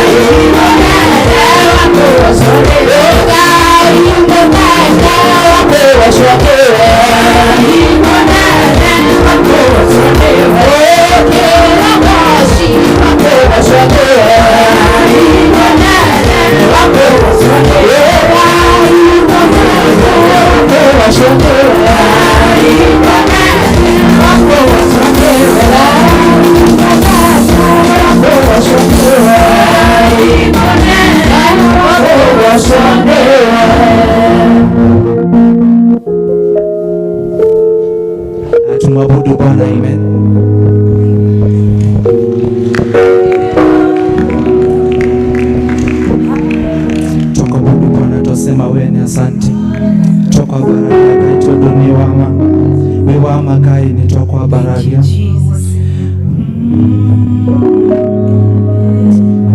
Yeah. Nĩtwakwambararia Ngai tondũ nĩ wama wĩ wama Ngai nĩtwakwambararia.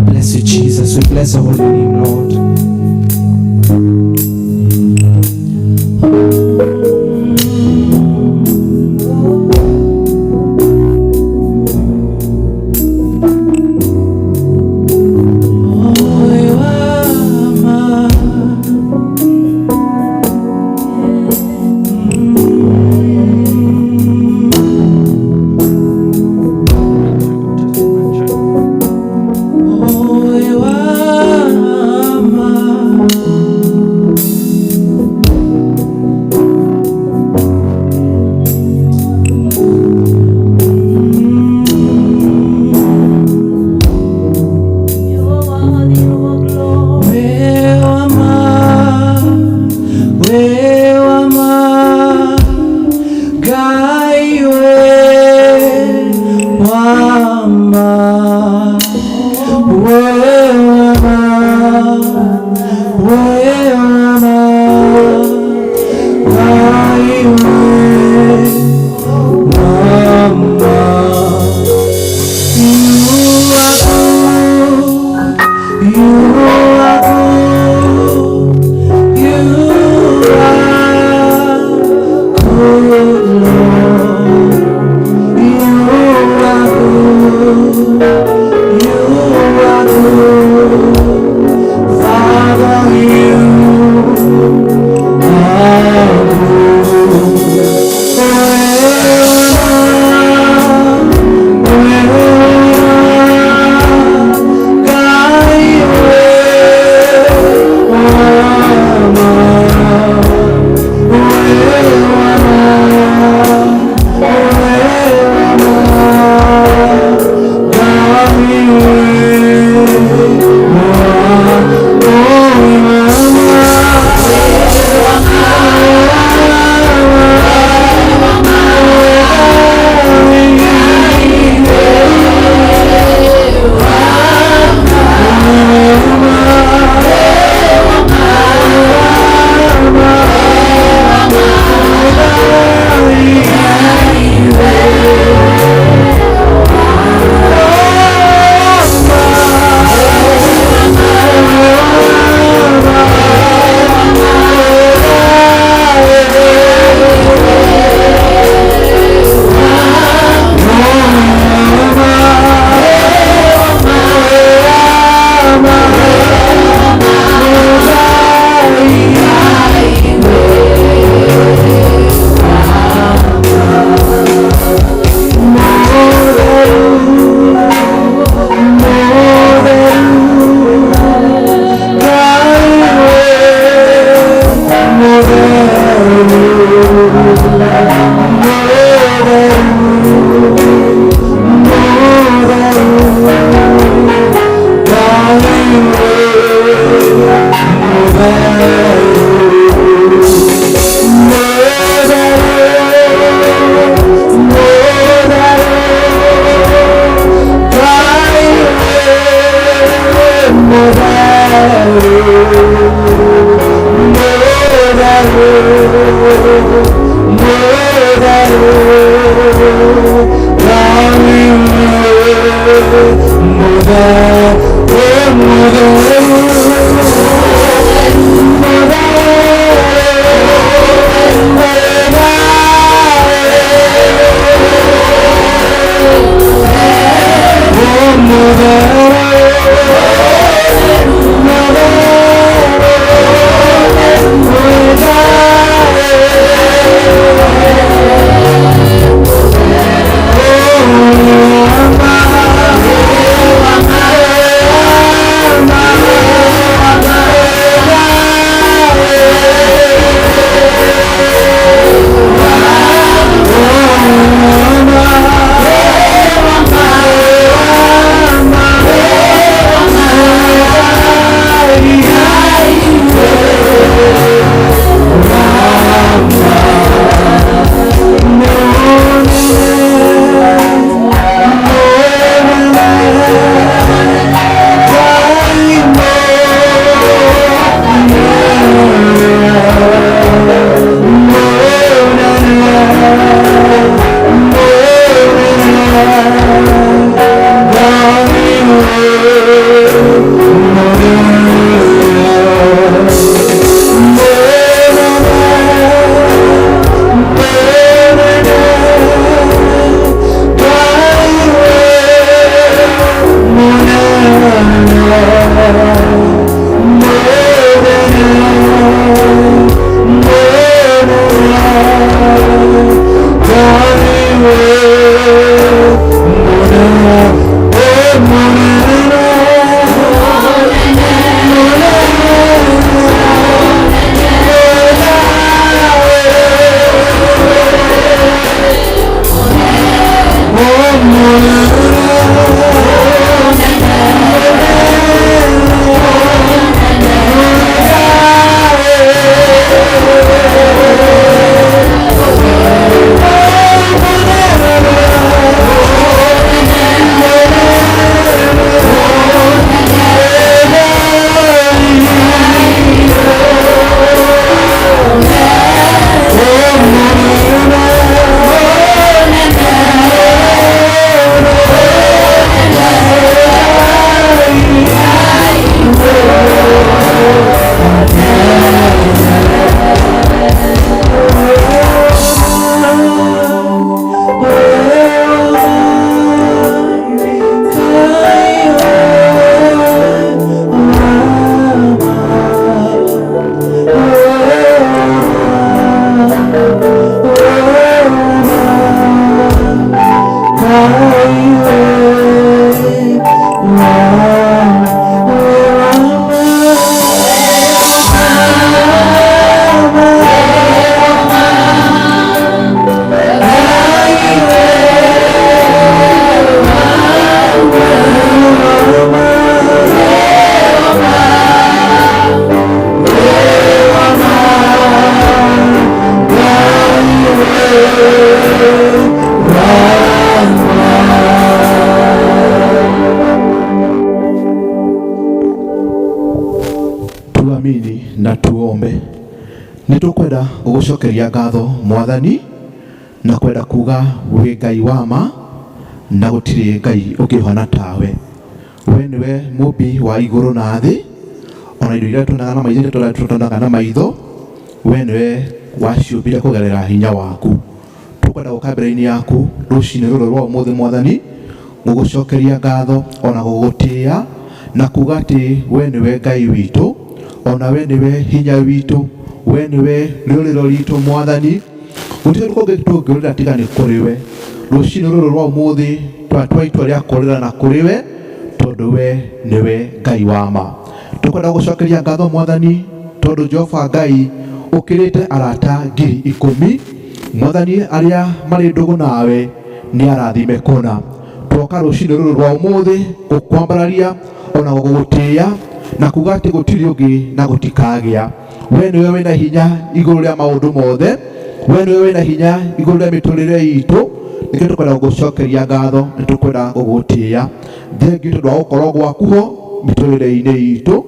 Bless you, Jesus. We bless your holy name, Lord. Nĩ tũkwenda gũgũcokeria ngatho Mwathani, na kwenda kuga wĩ Ngai wa ma na gũtirĩ Ngai ũngĩhana tawe. We nĩwe mũmbi wa igũrũ na thĩ, ona indo iria tuonaga na maitho, iria tũtonaga na maitho, we nĩwe waciũmbire kũgerera hinya waku. Tũkwenda gũka mbere-inĩ yaku rũcinĩ rũrũ rwa ũmũthĩ Mwathani, gũgũcokeria ngatho ona gũgũtĩĩa na kuga atĩ we nĩwe Ngai witũ, ona we nĩwe hinya witũ, we nĩwe rĩũrĩro ritũ Mwathani. Gũtirĩ kũngĩ tũngĩũrĩra tiga nĩ kũrĩ we. Rũcinĩ rũrũ rwa ũmũthĩ twatua itua rĩa kũũrĩra na kũrĩ we, tondũ we nĩwe Ngai wa ma. Tũkwenda gũcokeria ngatho Mwathani, tondũ Jehova Ngai ũkĩrĩte arata 10,000. Mwathani, arĩa marĩ ndũgũ nawe nĩ arathime kũna. Twoka rũcinĩ rũrũ rwa ũmũthĩ gũkwambararia ona gũgũtĩĩa na kuga atĩ gũtirĩ ũngĩ na gũtikagĩa. We nĩwe wĩna hinya igũrũ rĩa maũndũ mothe, we nĩwe wĩna hinya igũrũ rĩa mĩtũrĩre itũ. Nĩkĩo tũkwenda gũgũcokeria ngatho, nĩ tũkwenda gũgũtĩĩa. Thengiũ tondũ wa gũkorwo gwaku ho mĩtũrĩre-inĩ itũ,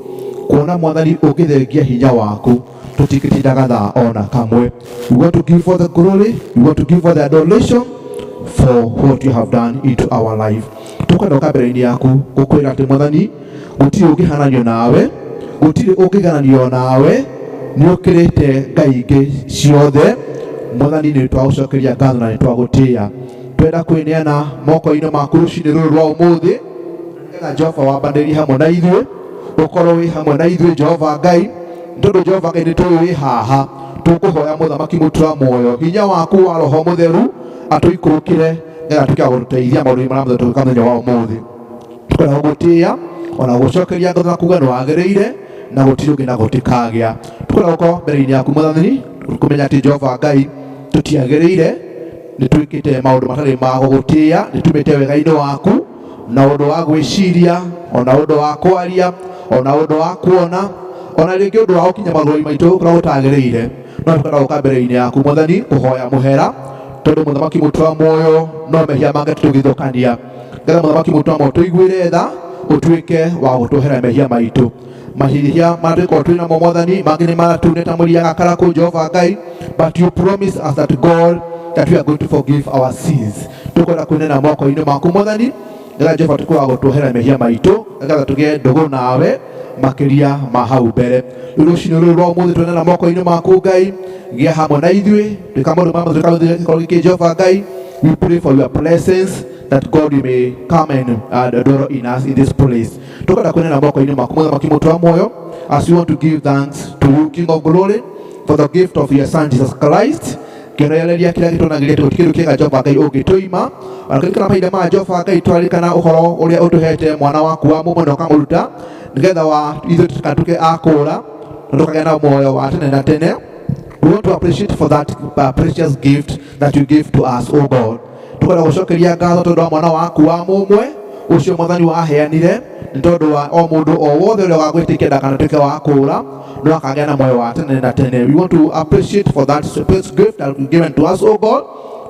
kuona Mwathani ũngĩthengia hinya waku tũtingĩtindaga thaa ona kamwe. We want to give for the glory, we want to give for the adoration for what you have done into our life. Tũkwenda gũka mbere-inĩ yaku gũkwĩra atĩ Mwathani, gũtirĩ ũngĩhananio nawe, gũtirĩ ũngĩgananio nawe, nĩ ũkĩrĩte ngai ingĩ ciothe. Mwathani, nĩ twagũcokeria ngatho na nĩ twagũtĩĩa. Twenda kwĩneana moko-inĩ maku rũcinĩ rũrũ rwa ũmũthĩ, nĩgetha Jehova wambanĩrie hamwe na ithuĩ, ũkorwo wĩ hamwe na ithuĩ Jehova Ngai, tondũ Jehova Ngai nĩ tũĩ wĩ haha. Tũkũhoya Mũthamaki mũtura muoyo, hinya waku wa Roho Mũtheru atũikũrũkĩre, nĩgetha atuĩke wa gũtũteithia maũndũ-inĩ marĩa mothe tũgwĩka mũthenya wa ũmũthĩ. Tũkwenda gũgũtĩĩa ona gũcokeria ngatho na kuga nĩ wagĩrĩire na gũtirĩ ũngĩ na gũtikagĩa. Tũkwenda gũkorwo mbere-inĩ yaku Mwathani, kũmenya atĩ Jehova Ngai tũtiagĩrĩire, nĩ twĩkĩte maũndũ matarĩ ma gũgũtĩĩa, nĩ tumĩte wega-inĩ waku na ũndũ wa gwĩciria, ona ũndũ wa kwaria, ona ũndũ wa kuona, ona rĩngĩ ũndũ wa gũkinya magũrũ maitũ kũrĩa gũtagĩrĩire. No tũkwenda gũka mbere-inĩ yaku Mwathani kũhoya mũhera, tondũ Mũthamaki mũtua muoyo no mehia mangĩ tũgĩthũkania. Nĩgetha Mũthamaki mũtua muoyo tũiguĩre tha, ũtuĩke wa gũtũhera mehia maitũ. Mahĩtia marĩa tũkorwo twĩ namo Mwathani, mangĩ nĩ maratune ta mũri ya gakarakũ Jehova Ngai, but you promise us that God, that you are going to forgive our sins. Tũkwenda kwĩneana moko-inĩ maku Mwathani, nĩgetha Jehova tuĩke wa gũtũhera mehia maitũ, nĩgetha tũgĩe ndũgũ nawe makĩria ma hau mbere. Rĩu rũcinĩ rũrũ rwa ũmũthĩ tweneana moko-inĩ maku Ngai, gĩa hamwe na ithuĩ, twĩka maũndũ marĩa mothe twĩka gĩkorwo gĩkĩ Jehova Ngai. We pray for your presence, that God, you may come and dwell in us in this place. Tũkwenda kwĩneana moko-inĩ maku Mũthamaki mũtũ wa muoyo, as we want to give thanks to you, King of glory, for the gift of your Son Jesus Christ. Kĩonereria kĩrĩa gĩtuonagĩria atĩ gũtirĩ kĩndũ kĩega Jehova Ngai ũngĩtũima. Ona kũririkana mahinda maya Jehova Ngai, twaririkana ũhoro ũrĩa ũtũhete mwana waku wa mũmwe na ũkamũruta, nĩgetha wa ithuĩ tũtikatuĩke a kũũra na tũkagĩa na muoyo wa tene na tene. We want to appreciate for that precious gift that you give to us, O God. Tũkwenda gũcokeria ngatho tondũ wa mwana waku wa mũmwe ũcio Mwathani waheanire, nĩ tondũ wa o mũndũ o wothe ũrĩa wagwĩtĩkia ndakanatuĩke wa kũũra no akagĩa na muoyo wa tene na tene. We want to appreciate for that precious gift that you given to us, O God.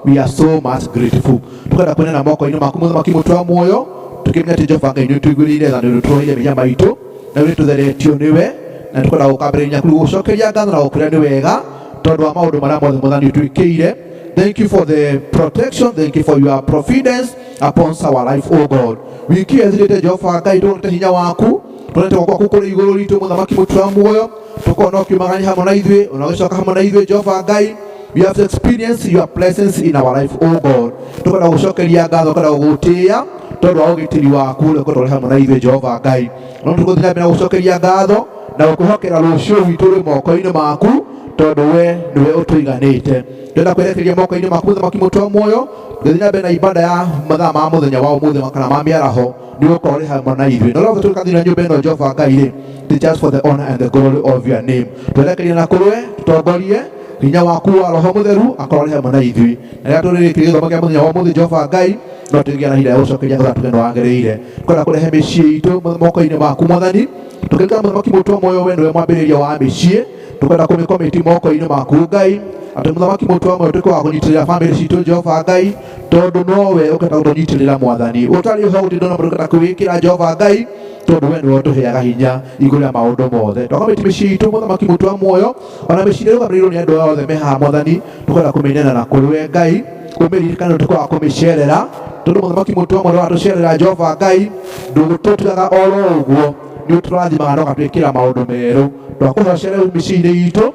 We are so much grateful. Tũkwenda kwĩneana moko-inĩ maku Mũthamaki mũtũ wa muoyo, tũkĩmenya atĩ Jehova Ngai nĩ ũtũiguĩrĩire tha, nĩ ũtũroire mehia maitũ na nĩ tũtheretio nĩwe, na tũkwenda gũka mbere yaku gũcokeria ngatho na gũkwĩra nĩ wega tondũ wa maũndũ marĩa mothe Mwathani ũtwĩkĩire. Thank you for the protection, thank you for your providence upon our life, O God. Wiki ĩthirĩte Jehova Ngai, tuonete hinya waku, tuonete guoko gwaku kũrĩ igũrũ ritũ Mũthamaki mũtũ wa muoyo, tũkona ũkiumagania hamwe na ithuĩ, ona ũgĩcoka hamwe na ithuĩ Jehova Ngai. We have experienced your presence in our life, O God. Tũkwenda gũcokeria ngatho, tũkwenda gũgũtĩĩa tondũ wa ũgitĩri waku ũrĩa ũkoretwo ũrĩ hamwe na ithuĩ Jehova Ngai. No tũgũthiĩ na mbere na gũcokeria ngatho na gũkwĩhokera rũciũ rwitũ rwĩ moko-inĩ maku, tondũ we nĩwe ũtũiganĩte. Ndĩrenda kwerekeria moko-inĩ maku Mũthamaki mũtũ wa muoyo, tũgĩthiĩ na mbere na ibada ya mathaa ma mũthenya wa ũmũthĩ kana ma mĩaraho, nĩ ũgũkorwo ũrĩ hamwe na ithuĩ. Na ũrĩa tũgathiĩ na nyũmba ĩno Jehova Ngai rĩ, it just for the honor and the glory of your name. Twerekeria na kũrĩ tũtongorie hinya waku wa Roho Mũtheru akorwo arĩ hamwe na ithuĩ. Na rĩrĩa tũrĩrĩkia gĩthomo kĩa mũthenya wa ũmũthĩ Jehova Ngai, no tũgĩe na ihinda rĩa gũcokeria ngatho tuge nĩ wagĩrĩire. Twenda kũrehe mĩciĩ itũ moko-inĩ maku Mwathani, tũkĩririkana Mũthamaki mũtũ wa muoyo, we nĩwe mwambĩrĩria wa mĩciĩ. Tũkwenda kũmĩkomiti moko-inĩ maku Ngai, atĩ Mũthamaki mũtũ wa muoyo tuĩke wa kũnyitĩrĩra bamĩrĩ citũ Jehova Ngai, tondũ nowe ũkenda gũtũnyitĩrĩra Mwathani. Ũtarĩ ho gũtirĩ na mũndũ ũkenda kwĩĩkĩra Jehova Ngai. Tondu we niwe ũtũheaga hinya igũrũ rĩa maũndũ mothe. Twakamĩti mĩciĩ itũ, Mũthamaki mũtu wa muoyo, ona mĩciĩ ĩrĩa ĩrũgamĩrĩirwo nĩ andũ othe me haha, Mwathani, tũkwenda kũmĩneana na kũrĩ we Ngai. Ũmĩririkane, ũtuĩke wa kũmĩcerera, tondũ Mũthamaki mũtu wa muoyo watũcerera, Jehova Ngai, ndũgũtũtigaga oro ũguo, nĩ ũtũrathimaga na ũgatwĩkĩra maũndũ merũ. Twakũhoya ũcere mĩciĩ-inĩ itũ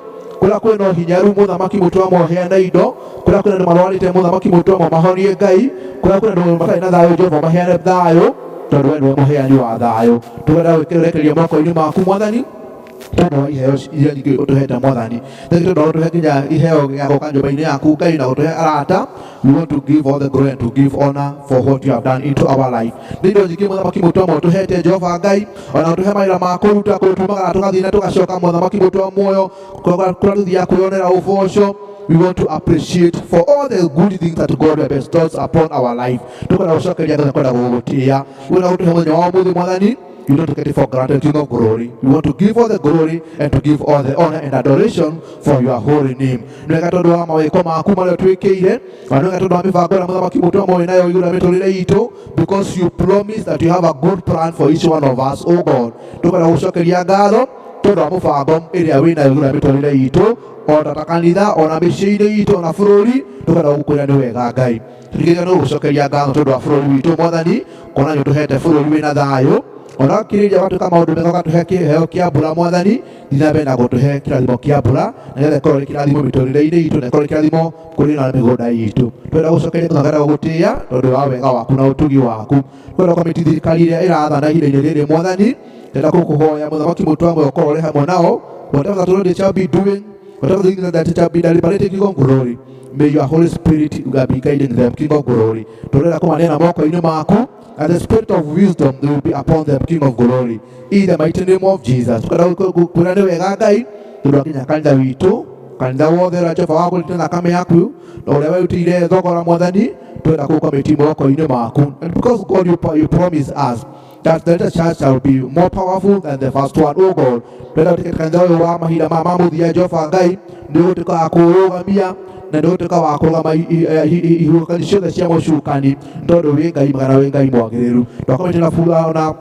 kũrĩa kwĩna ũhinyaru, Mũthamaki mũtu wa muoyo, heana indo. Kũrĩa kwĩna andũ marwarĩte, Mũthamaki mũtu wa muoyo, mahonie Ngai. Kũrĩa kwĩna andũ matarĩ na thayũ, Jehova, maheane thayũ, tondũ we nĩwe mũheani wa thayũ. Tũkwenda gwĩkĩrekeria moko-inĩ maku, Mwathani, tondũ wa iheo iria nyingĩ ũtũhete, Mwathani. Thengi tondũ wa gũtũhe nginya iheo gĩa gũka nyũmba-inĩ yaku, Ngai, na gũtũhe arata. We want to give all the glory and to give honor for what you have done into our life. Nĩ indo nyingĩ, Mũthamaki mũtu wa muoyo, ũtũhete, Jehova Ngai, ona ũtũhe mawĩra ma kũruta kũndũ tumagara tũgathiĩ na tũgacoka, Mũthamaki mũtu wa muoyo, kũrĩa tũthiaga kwĩyonera ũboco. We want to appreciate for all the good things that God has bestowed upon our life. Tũkwenda gũcokeria ngatho, kwenda gũgũtĩĩa wĩna gũtũhe mũthenya wa ũmũthĩ, Mwathani. You don't get it for granted, King of Glory. We want to give all the glory and to give all the honor and adoration for your holy name. Nĩ wega tondũ wa mawĩko maku marĩa ũtwĩkĩire, na nĩ wega tondũ wa mĩbango ĩrĩa Mũthamaki mũtu wa muoyo nayo igũrũ rĩa mĩtũrĩre itũ, because you promise that you have a good plan for each one of us, oh God. Tũkwenda gũcokeria ngatho tondũ wa mũbango ĩrĩa wĩnayo igũrũ rĩa mĩtũrĩre itũ, ona ta kanitha, ona mĩciĩ-inĩ itũ, ona bũrũri. Tũkwenda gũkwĩra nĩ wega, Ngai. Tũtigĩrĩra nĩ gũcokeria ngatho tondũ wa bũrũri witũ, Mwathani, kuona nĩ ũtũhete bũrũri wĩna thayũ, ona ũkirĩrĩria ũgatuĩka maũndũ mega, ũgatũhe kĩheo kĩa mbura. Mwathani, thiĩ na mbere na gũtũhe kĩrathimo kĩa mbura, nĩgetha ĩkorwo ĩrĩ kĩrathimo mĩtũrĩre-inĩ itũ na ĩkorwo ĩrĩ kĩrathimo kũrĩ na mĩgũnda itũ. Twenda gũcokeria ngatho na gũgũtĩĩa tondũ wa wega waku na ũtugi waku. Twenda kũmĩti thirikari ĩrĩa ĩrathana ihinda-inĩ rĩrĩ, Mwathani. Ndĩrenda gũkũhoya, Mũthamaki mũtu wa muoyo, ũkorwo ũrĩ hamwe nao. Whatever that they shall be doing, whatever thing that shall be deliberating, King of Glory, may your Holy Spirit be guiding them, King of Glory. Tũrenda kũmaneana moko-inĩ maku, and the spirit of wisdom will be upon them, King of Glory, in the mighty name of Jesus. Tũkwenda kwĩra nĩ wega, Ngai, tondũ wakinya kanitha witũ, kanitha wothe ũrĩa Jehova wagũrĩte na thakame yaku na ũrĩa werutĩire thogora. Mwathani, twenda kũũkamĩti moko-inĩ maku. And because God, you promise us that the latter church shall be more powerful than the first one, oh God. Twenda gũtuĩka kanitha ũyũ wa mahinda ma mũthia, Jehova Ngai, nĩ ũgũtuĩka wa kũrũgamia na nĩ ũgũtuĩka wa kũrũgama ihuhũkanio ciothe cia mũcukani, tondũ wĩ Ngai mwega na wĩ Ngai mwagĩrĩru. Twakomete na bura na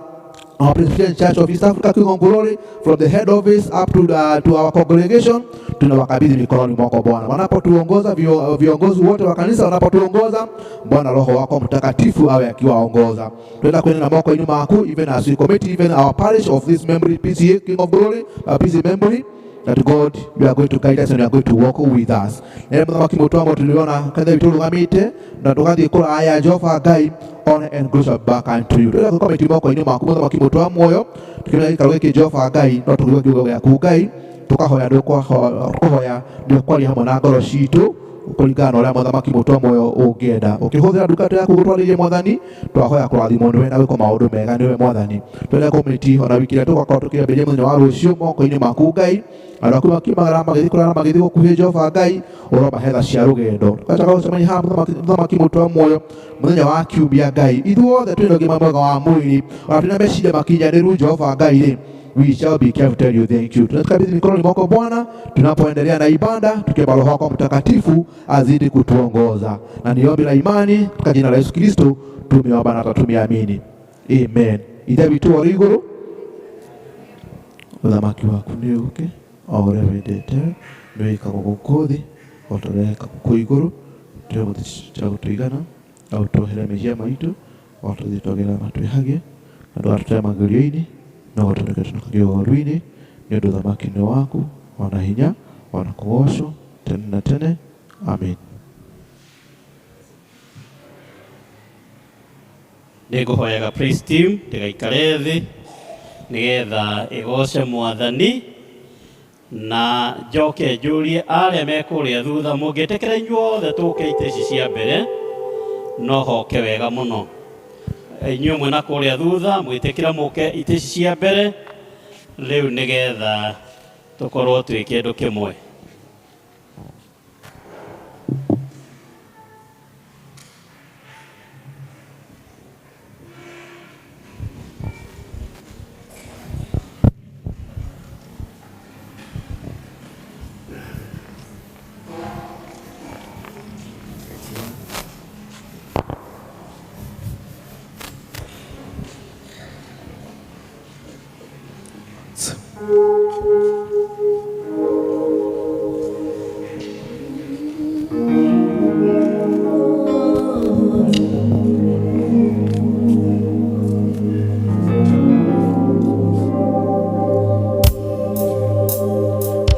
our Presbyterian Church of East Africa, King of Glory, from the head office up to our congregation, tunawakabidhi mikononi mwako, Bwana. Wanapotuongoza, viongozi wote wa kanisa wanapotuongoza, Bwana, Roho wako Mtakatifu awe akiwaongoza. Tuenda kwenda na moko-inĩ maku, even as we commit even our parish of this memory, PCEA, King of Glory, PCEA memory, that God, you are going to guide us and you are going to walk with us. Na Mũthamaki mũtu wa tuliona kanitha witũ rũgamĩte na tũgathiĩ kũraya, Jehova Ngai, honor and glory shall back unto you. Tũrenda gũkomiti moko-inĩ maku, Mũthamaki mũtu wa muoyo, tukĩona gĩikaro gĩkĩ, Jehova Ngai, no tũkĩigua kiugo gĩaku, Ngai, tũkahoya nĩ ũkũhoya nĩ ũkwaria hamwe na ngoro citũ kũringana na ũrĩa Mũthamaki mũtu wa muoyo ũngĩenda ũkĩhũthĩra ndungata yaku gũtwarĩrie. Mwathani, twahoya kũrathimwo nĩwe na gwĩkwo maũndũ mega nĩwe, Mwathani. Twenda komiti ona wiki ĩrĩa tũgakorwo tũkĩambĩrĩria mũthenya wa rũciũ moko-inĩ maku, Ngai. Andũ aku makiumagara magĩthiĩ kũraya, magĩthiĩ gũkuhĩ, Jehova Ngai, ũromahe tha cia rũgendo. Tũgacoka gũcemania haha, Mũthamaki mũtu wa muoyo, mũthenya wa kiumia. Ngai, ithuothe twĩna ũgima mwega wa mwĩrĩ, ona twĩna meciria makinyanĩru, Jehova Ngai rĩ, we shall be careful to tell you thank you. Tunakabidhi mikononi mwako, Bwana, tunapoendelea na ibada, tukiomba Roho wako Mtakatifu azidi kutuongoza, na ni ombi la imani katika jina la Yesu Kristo tumeomba na tumeamini, amen. Ithe witũ ũrĩ igũrũ, ũthamaki waku nĩ ũke, o ũrĩa wendete nĩ wĩkagwo gũkũ thĩ o ta ũrĩa wĩkagwo kũu igũrũ. Tũhe cha gũtũigana, na ũtuohere mehia maitũ o ta ithuĩ twagĩrĩra matwĩhagia, na ndũgatũtere magerio-inĩ, no ũtũreke tũcokagie ũhoru-inĩ, nĩ ũndũ ũthamaki nĩ waku, ona hinya, ona kũgocwo tene na tene, amen. Nĩ ngũhoyaga praise team ndĩgaikare thĩ nĩgetha ĩgoce Mwathani, na njoke njũrie arĩa me kũrĩa thutha, mũngĩtĩkĩra inyuothe tũke itĩ ici cia mbere, no hoke wega mũno. Inyuĩ mwena kũrĩa thutha, mwĩtĩkĩra mũke itĩ ici cia mbere rĩu nĩgetha tũkorwo twĩ kĩndũ kĩmwe.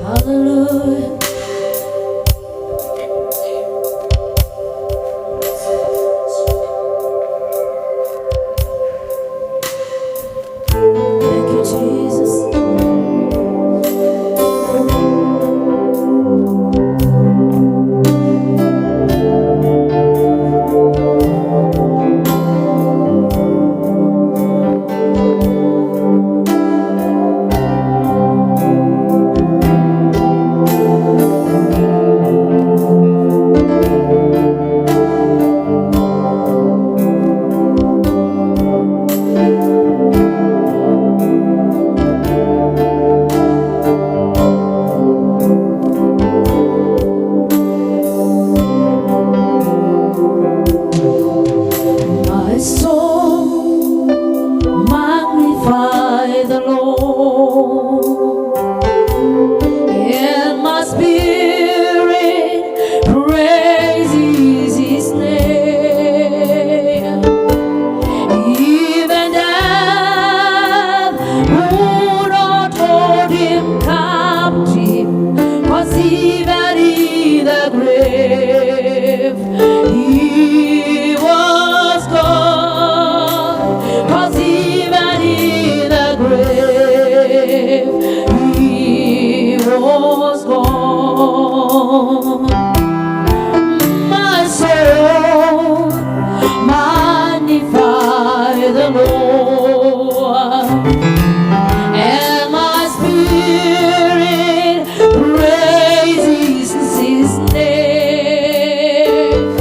Hallelujah. Thank you, Jesus. My soul magnify the Lord, and my spirit praises His name. Even death would not hold him captive, 'cause even in the grave he was God. 'Cause even in the grave he was God. My soul magnify the Lord, and my spirit praises His name.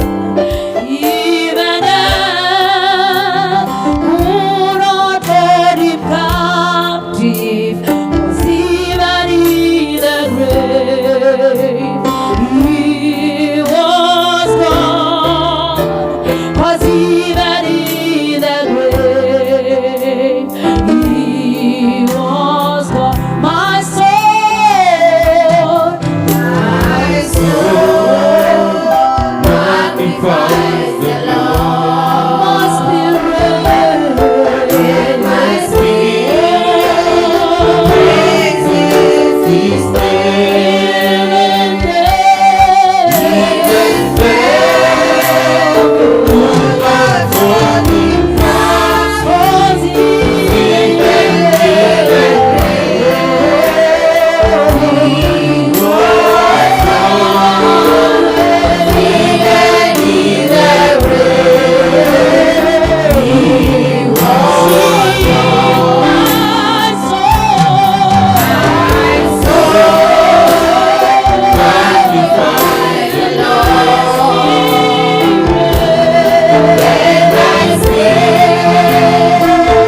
Even death could not hold him captive, 'cause even in the grave he was God. 'Cause even in the grave he was God. My soul, My soul magnifies the Lord, my spirit, and my spirit praises His name. even death Even death could not hold him captive. was Even in the grave, he was God. Even in the grave, he was God. My soul, My soul magnifies the Lord, and my spirit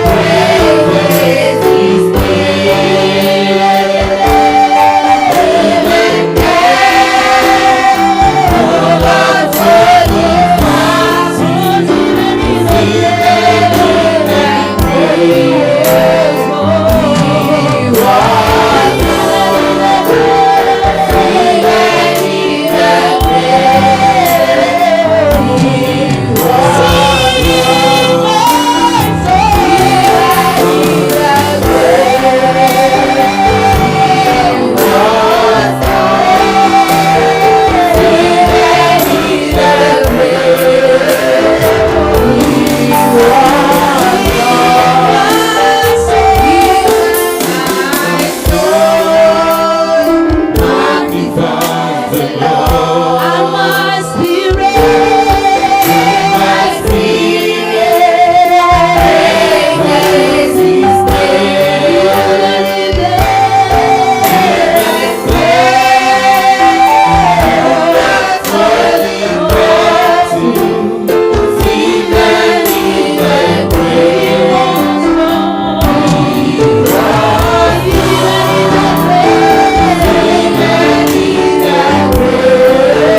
praises His name. Even death could not hold him captive. even in the Even in the grave, he was God. Even in the grave, he was God. Even in the grave, he was God. Even in the grave, he was God. My soul magnifies the Lord. And my spirit, My spirit praises His name. Even in the grave, he was God. Even in the grave.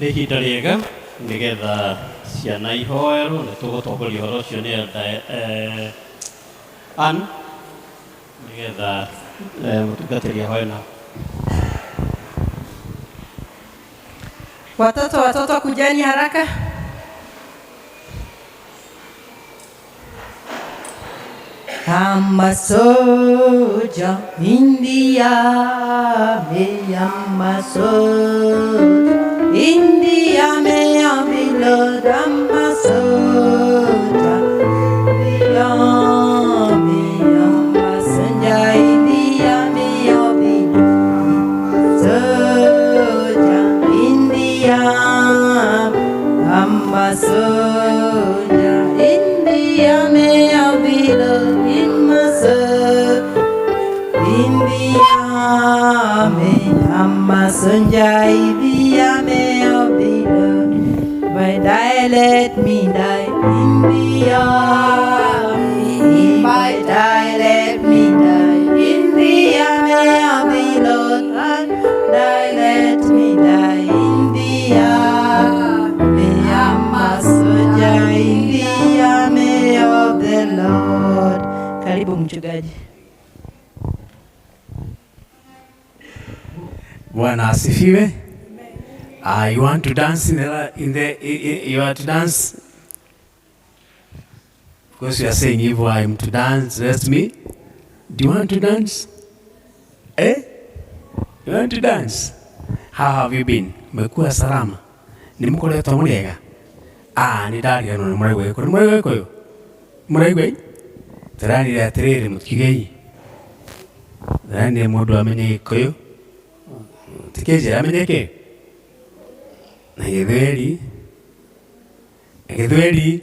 Nä ihinda rĩega nĩgetha ciana ihoerwo nĩ tũgũtongoria ũhoro ũcio nĩ Ann nĩgetha mũtungatĩri ahoe nao. Watoto, watoto, kujani haraka. I'm a soldier in the army. I'm a soldier in the army of the Lord. I'm a soldier in the army. I'm a soldier in the army of the Lord. Soldier in the army. I'm a soldier. soldier in the army of the Lord. I'm a soldier in the army. I'm a soldier in the army of the Lord. If I die, let me die in the army. If I die, let me die in the army of the Lord. I die, let me die in the army. I'm a soldier in the army of the Lord. Karibu mchungaji. Bwana asifiwe. You want to dance in the you want to dance because you are saying if I'm to dance, let me. Do you want to dance? Eh? You want to dance? How have you been? Mmekuwa salama? Ni mkoretwo mũrĩega? Ah, nĩ ndariganĩrwo nĩ mũraigua Gĩkũyũ. Nĩ mũraigua Gĩkũyũ? Mũraigua? Tũranire atĩrĩrĩ mũtigei. Tũranire mũndũ amenye Gĩkũyũ. Tikĩnjĩra amenye kĩ? Na Gĩthweri, na Gĩthweri,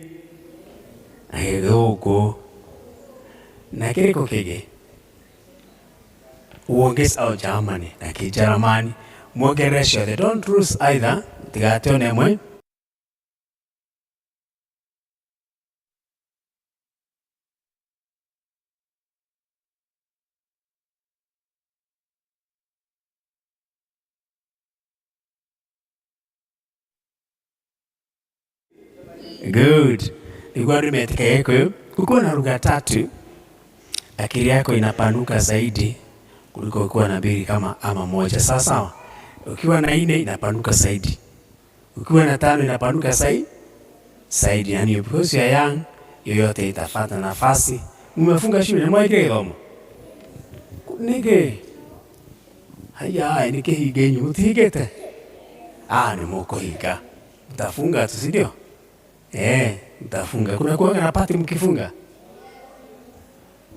na Gĩthũngũ. Na kĩrĩkũ kĩngĩ? Uongeze au Germany na Kijerumani, muongerere ciothe. Don't lose either, tigate ona ĩmwe. Good. Nilikuwa nimeandika Gĩkũyũ. Kukiwa na lugha tatu, akili yako inapanuka zaidi kuliko ukiwa na mbili kama ama moja. Sawa sawa. Ukiwa na nne inapanuka zaidi. Ukiwa na tano inapanuka zaidi. Yani because you are young, yoyote itafata nafasi. Umefunga shule na mwaikire gĩthomo. Nĩkĩ? Haya, nĩ kĩhinge inyuĩ mũtihingĩte? Ah, nĩ mũkũhinga. Mtafunga tu, si ndio? Eh, mtafunga. Kuna kuwaga na party mkifunga?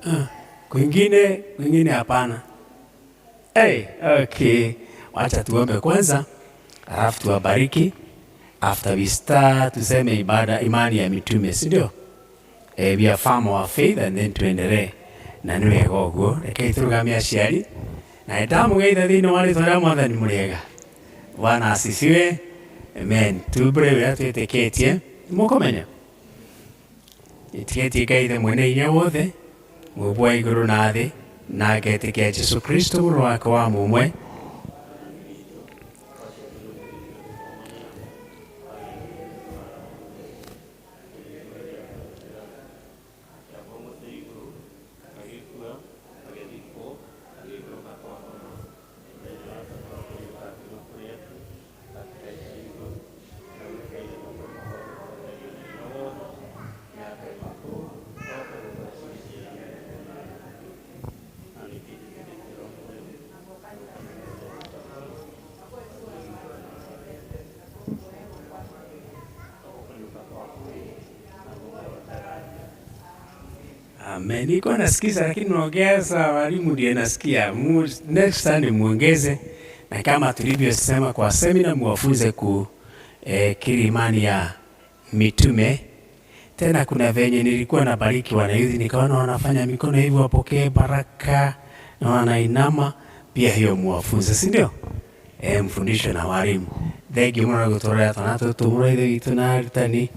Ah, kwingine, kwingine hapana. Hey, okay. Wacha tuombe kwanza, alafu tuwabariki. After we start, tuseme ibada imani ya mitume, si ndio? Eh, we affirm our faith and then tuendelee. Na nĩ wega ũguo, rekei tũrũgamie aciari. Na nĩndamũgeitha thĩinĩ wa rĩtwa rĩa Mwathani mũrĩega. Bwana asifiwe. Amen. Tumbũre ũrĩa twĩtĩkĩtie. Mũkũmenya? Ĩtĩkĩtie Ngai Ithe mwene hinya wothe, mũũmbi wa igũrũ na thĩ, na ngetĩkia Jesũ Kristo mũrũ wake wa mũmwe, Amen. Nilikuwa nasikiza lakini naongeza walimu ndiye nasikia. Next time muongeze, na kama tulivyosema kwa semina muwafunze ku kiri imani ya mitume. Tena kuna venye nilikuwa nabariki wanayuthi nikaona wanafanya mikono hivi wapokee baraka na wanainama, pia hiyo muwafunze, si ndio? Mfundishwe na walimu. Thank you mũno gũtũrora twana tũtũ mũno ithe witũ na arutani.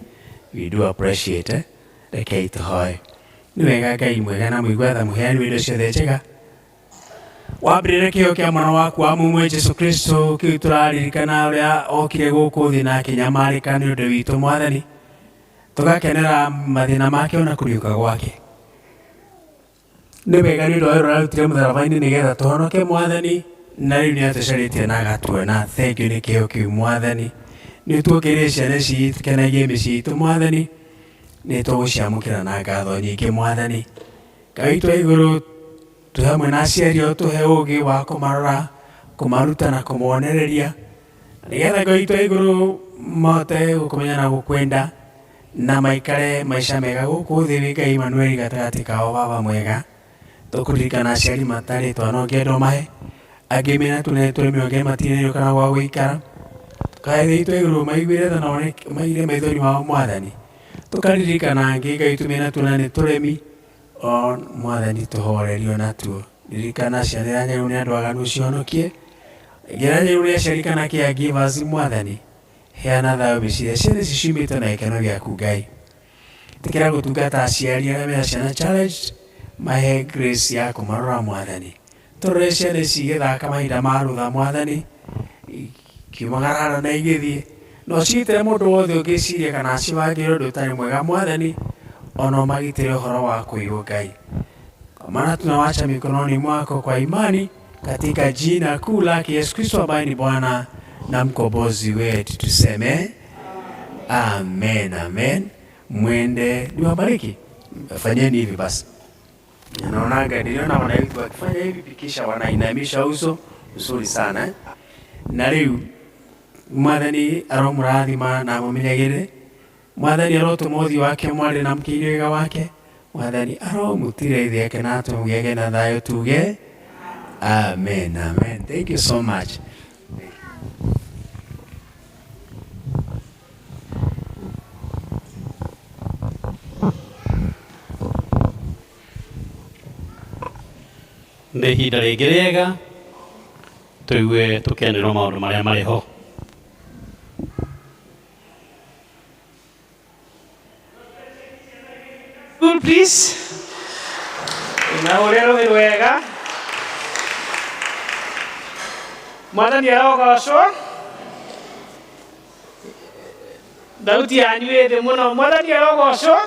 We do appreciate, eh? Rekei tũhoe. Nĩ wega Ngai mwega na mũigua tha mũheani wa indo ciothe njega. Wambĩrĩre kĩheo kĩa mwana waku wa mũmwe Jesũ Kristo kĩu tũraririkana ũrĩa okire gũkũ thĩ na akĩnyamarĩka nĩ ũndũ witũ Mwathani. Tũgakenera mathĩna make ona kũriũka gwake. Nĩ wega nĩ ũndũ wa wĩra ũrĩa arutire mũtharaba-inĩ nĩgetha tũhonoke Mwathani, na rĩu nĩ atũcarĩtie na agatuona. Thank you nĩ kĩheo kĩu Mwathani. Nĩ tuongereire ciana citũ kenagie mĩciĩ itũ Mwathani. Nĩ tũgũciamũkĩra na ngatho nyingĩ Mwathani. Ngai witũ wa igũrũ, twĩ hamwe na aciari ao, tũhe ũũgĩ wa kũmarora, kũmaruta na kũmonereria, nĩgetha Ngai witũ wa igũrũ mahote gũkũmenya na gũkwenda na maikare maica mega gũkũ thĩ. Wĩ Ngai Emmanuel gatagatĩ kao, Baba mwega. Tũkũririkana aciari matarĩ twana ũngĩenda ũmahe, angĩ mena tũnene tũrĩmi angĩ matirĩ kana gwa gũikara. Kaĩ thĩ itũ igũrũ maiguĩre tha na maigire maithori mao Mwathani. Tũkaririkana angĩ Ngai tumena tuona nĩ tũremi o Mwathani tũhorerio natuo. Ririkana ciana iria nyaru nĩ andũ aganu ũcihonokie. Ngĩra nyaru nĩ aciari kana caregivers Mwathani. Heana thayũ mĩciĩ ciana ici ciumĩte na gĩkeno gĩaku Ngai. Ĩtĩkĩra gũtungata aciari arĩa mena ciana challenged, mahe grace ya kũmarora Mwathani. Tũrore ciana ici igĩthaka mahinda ma rũtha Mwathani, ikiumagara na igĩthiĩ. Na ũcigitĩre mũndũ wothe ũngĩciria kana acibangĩre ũndũ ũtarĩ mwega Mwathani, ona ũmagitĩre ũhoro wa kũiywo Ngai. Kwa maana tunawacha mikononi mwako kwa imani katika jina kuu lake Yesu Kristo ambaye ni Bwana na mkombozi wetu, tuseme amen, amen. Mwende niwabariki, fanyeni hivi basi. Naonaga niliona wanayouth wakifanya hivi kisha wanainamisha uso uzuri sana eh? Na riu Mwathani aromũrathima na amũmenyagĩrĩre. Mwathani arotũma ũthiũ wake mware na mũkĩire wega wake. Mwathani aromũtira ithe ake na atũmũgege na thayũ tuge amen, amen. Thank you so much. Nĩ ihinda rĩngĩ rĩega tũigue tũkenerwo maũndũ marĩa marĩ ho. School, please. Na ũrĩa rũĩ rwega. Mwathani arogocwo. Thauti yanyu ĩ thĩ mũno. Mwathani arogocwo.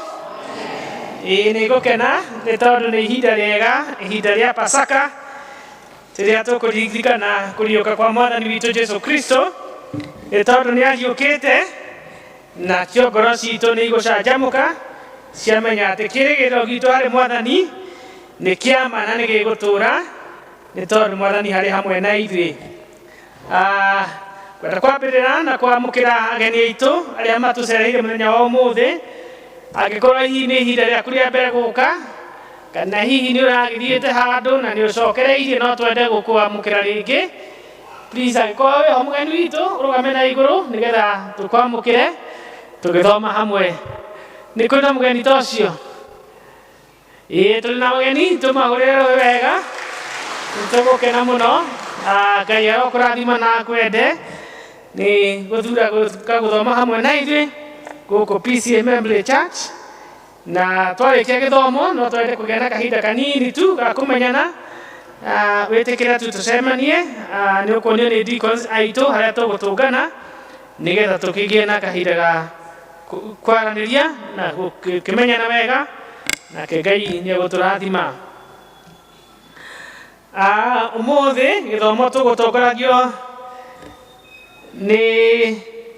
Ĩĩ nĩ ngũkena nĩ tondũ nĩ ihinda rĩega, ihinda rĩa Pasaka rĩrĩa tũkũririkana kũriũka kwa Mwathani witũ Jesu Kristo, nĩ tondũ nĩ ariũkĩte nakĩo ngoro citũ nĩ igũcanjamũka ciamenya atĩ kĩrĩgĩrĩro gitũ harĩ Mwathani nĩ kĩama na nĩ gĩgũtũũra, nĩ tondũ Mwathani harĩ hamwe na ithuĩ. Kwenda kwambĩrĩra na kwamũkĩra ageni aitũ arĩa matũcereire mũthenya wa ũmũthĩ. Angĩkorwo hihi nĩ ihinda rĩaku rĩa mbere gũka, kana hihi nĩ ũragĩthiĩte handũ na nĩ ũcokereirie, no twende gũkwamũkĩra rĩngĩ. Please, angĩkorwo wĩho mũgeni witũ, ũrũgame na igũrũ nĩgetha tũkwamũkĩre tũgĩthoma hamwe. Nĩ kũrĩ na mũgeni ta ũcio? Ĩĩ, tũrĩ na mũgeni, tũmahũrĩre rũhĩ wega. Nĩtũgũkena mũno. Ngai arokũrathima na akwende nĩ gũthura gũka gũthoma hamwe na ithuĩ gũkũ PCEA Membley Church. Na twarĩkia gĩthomo no twende kũgĩa na kahinda kanini tu ga kũmenyana. Wĩtĩkĩre tu tũcemanie, nĩ ũkuonio nĩ deacons aitũ harĩa tũgũtũngana nĩgetha tũkĩgĩe na kahinda ga kwaranĩria na gũkĩmenyana wega, nake Ngai nĩ egũtũrathima. Ũmũthĩ gĩthomo tũgũtongoragio nĩ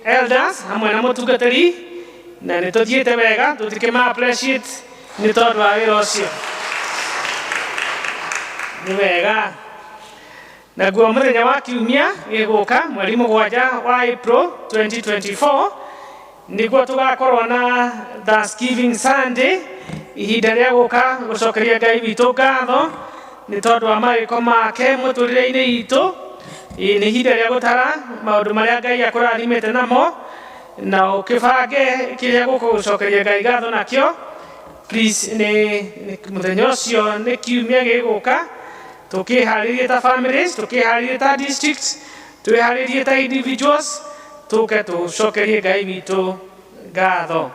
elders hamwe na mũtungatĩri, na nĩ tũthiĩte wega, tũtikĩma appreciate nĩ tondũ wa wĩra ũcio. Nĩ wega. Naguo mũthenya wa kiumia gĩgũka mweri 7 wa April 2024 nĩguo tũgakorwo na Thanksgiving Sunday, ihinda rĩa gũka gũcokeria Ngai witũ ngatho nĩ tondũ wa mawĩko make mũtũrĩre-inĩ itũ. Nĩ ihinda rĩa gũtara maũndũ marĩa Ngai akũrathimĩte namo, na ũkĩbange kĩrĩa gũka gũcokeria Ngai ngatho nakĩo. Please, nĩ mũthenya ũcio nĩ kiumia gĩgũka, tũkĩharĩrie ta families, tũkĩharĩrie ta districts, twĩharĩrie ta individuals, tũke tũcokerie Ngai witũ ngatho.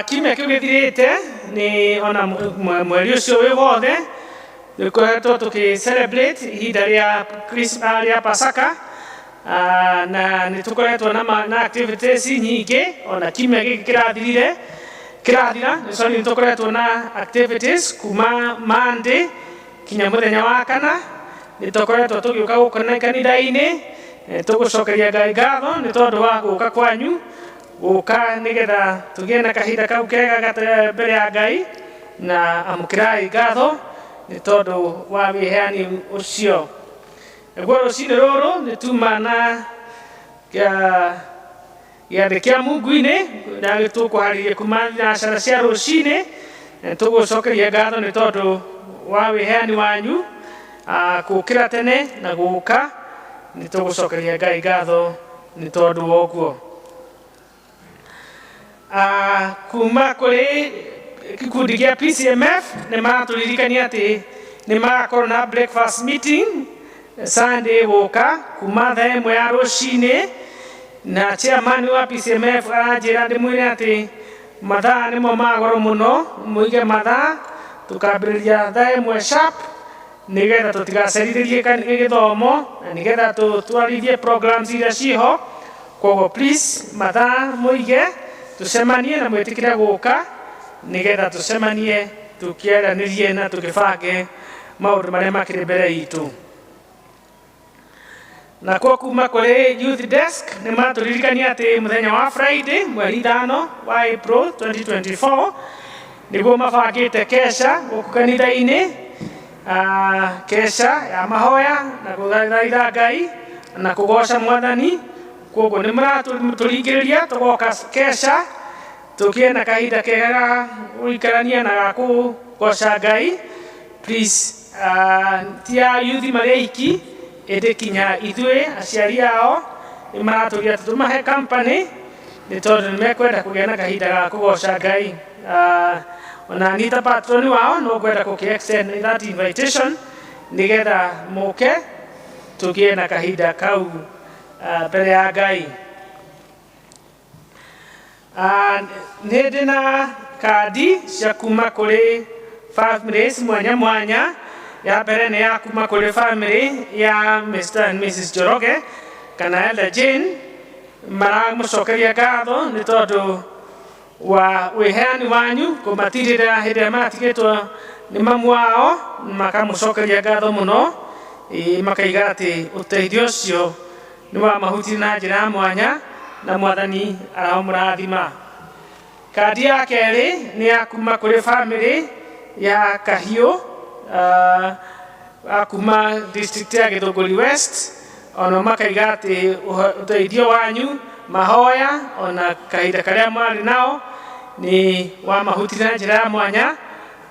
Kiumia kĩu gĩthirĩte nĩ ona mweri ũcio wĩ wothe nĩkoretwo tũkĩ celebrate ihinda rĩa Christmas, rĩa Pasaka, na nĩ tũkoretwo na activities nyingĩ. Ona kiumia gĩkĩ kĩrathirire kĩrathira, sorry, nĩ tũkoretwo na activities kuma Monday kinya mũthenya wa kana. Nĩ tũkoretwo tũgĩũka gũkũ kanitha-inĩ, tũgũcokeria Ngai ngatho nĩ tondũ wa gũka kwanyu, gũka nĩgetha tũgĩe na kahinda kau kega mbere ya Ngai, na amũkĩrai ngatho nĩ tondũ wa wĩheani ũcio. Naguo rũcinĩ rũrũ nĩ tuma na gĩathĩ kĩa Mungu-inĩ na tũkũharĩria kuma thinacara cia rũcinĩ, na tũgũcokeria ngatho nĩ tondũ wa wĩheani wanyu, gũkĩra tene na gũka Nĩ tũgũcokeria Ngai ngatho nĩ tondũ wa ũguo. Kuma kũrĩ gĩkundi gĩa PCMF nĩ maratũririkania atĩ nĩ magakorwo na breakfast meeting Sunday gũka kuma thaa 1 ya rũcinĩ, na chairman wa PCMF aranjĩra ndĩmwĩre atĩ mathaa nĩmo ma goro mũno, mũige mathaa tũkambĩrĩria thaa 1 sharp nĩgetha tũtigacerithĩrie gĩthomo na nĩgetha tũtwarithie programs iria ciho. Koguo please mathaa mũige tũcemanie na mwĩtĩkĩre gũka nĩgetha tũcemanie tũkĩaranĩrie na tũkĩbange maũndũ marĩa makĩrĩ mbere itũ. Nakuo kuma kũrĩ youth desk nĩ matũririkania atĩ mũthenya wa Friday mweri 5 wa April 2024 nĩguo mabangĩte kesha gũkũ kanitha-inĩ, kesha ya mahoya na gũthaitha Ngai na kũgoca Mwathani. Koguo nĩ maratũringĩrĩria tũgoka kesha tũkĩe na kahinda kega ga gũikarania na ga kũgoca Ngai. Please, ti a youth marĩ aiki, ĩndĩ kinya ithuĩ aciari ao nĩ maratũria tũmahe company nĩ tondũ nĩ mekwenda kũgĩa na kahinda ga kũgoca Ngai. Ona niĩ ta patron wao no ngwenda gũkĩ extend that invitation nĩgetha mũke tũgĩe na kahinda kau mbere ya Ngai. Nĩ ndĩ na kandi cia kuma kũrĩ families mwanya mwanya. Ya mbere nĩ ya kuma kũrĩ family ya Mr. and Mrs. Njoroge kana Elder Jane, maramũcokeria ngatho nĩ tondũ wa wĩheani wanyu kũmatirĩra hĩndĩ ĩrĩa matigĩtwo nĩ mamu wao, makamũcokeria ngatho mũno, makaiga atĩ ũteithio ũcio nĩ wamahutirie na njĩra ya mwanya na Mwathani aramũrathima. Kandi ya kerĩ nĩ ya kuma kũrĩ family ya Kahiũ, a kuma district ya Gĩthũngũri West, ona makaiga atĩ ũteithio wanyu, mahoya ona kahinda karĩa mwarĩ nao nĩ wamahutirie na njĩra ya mwanya,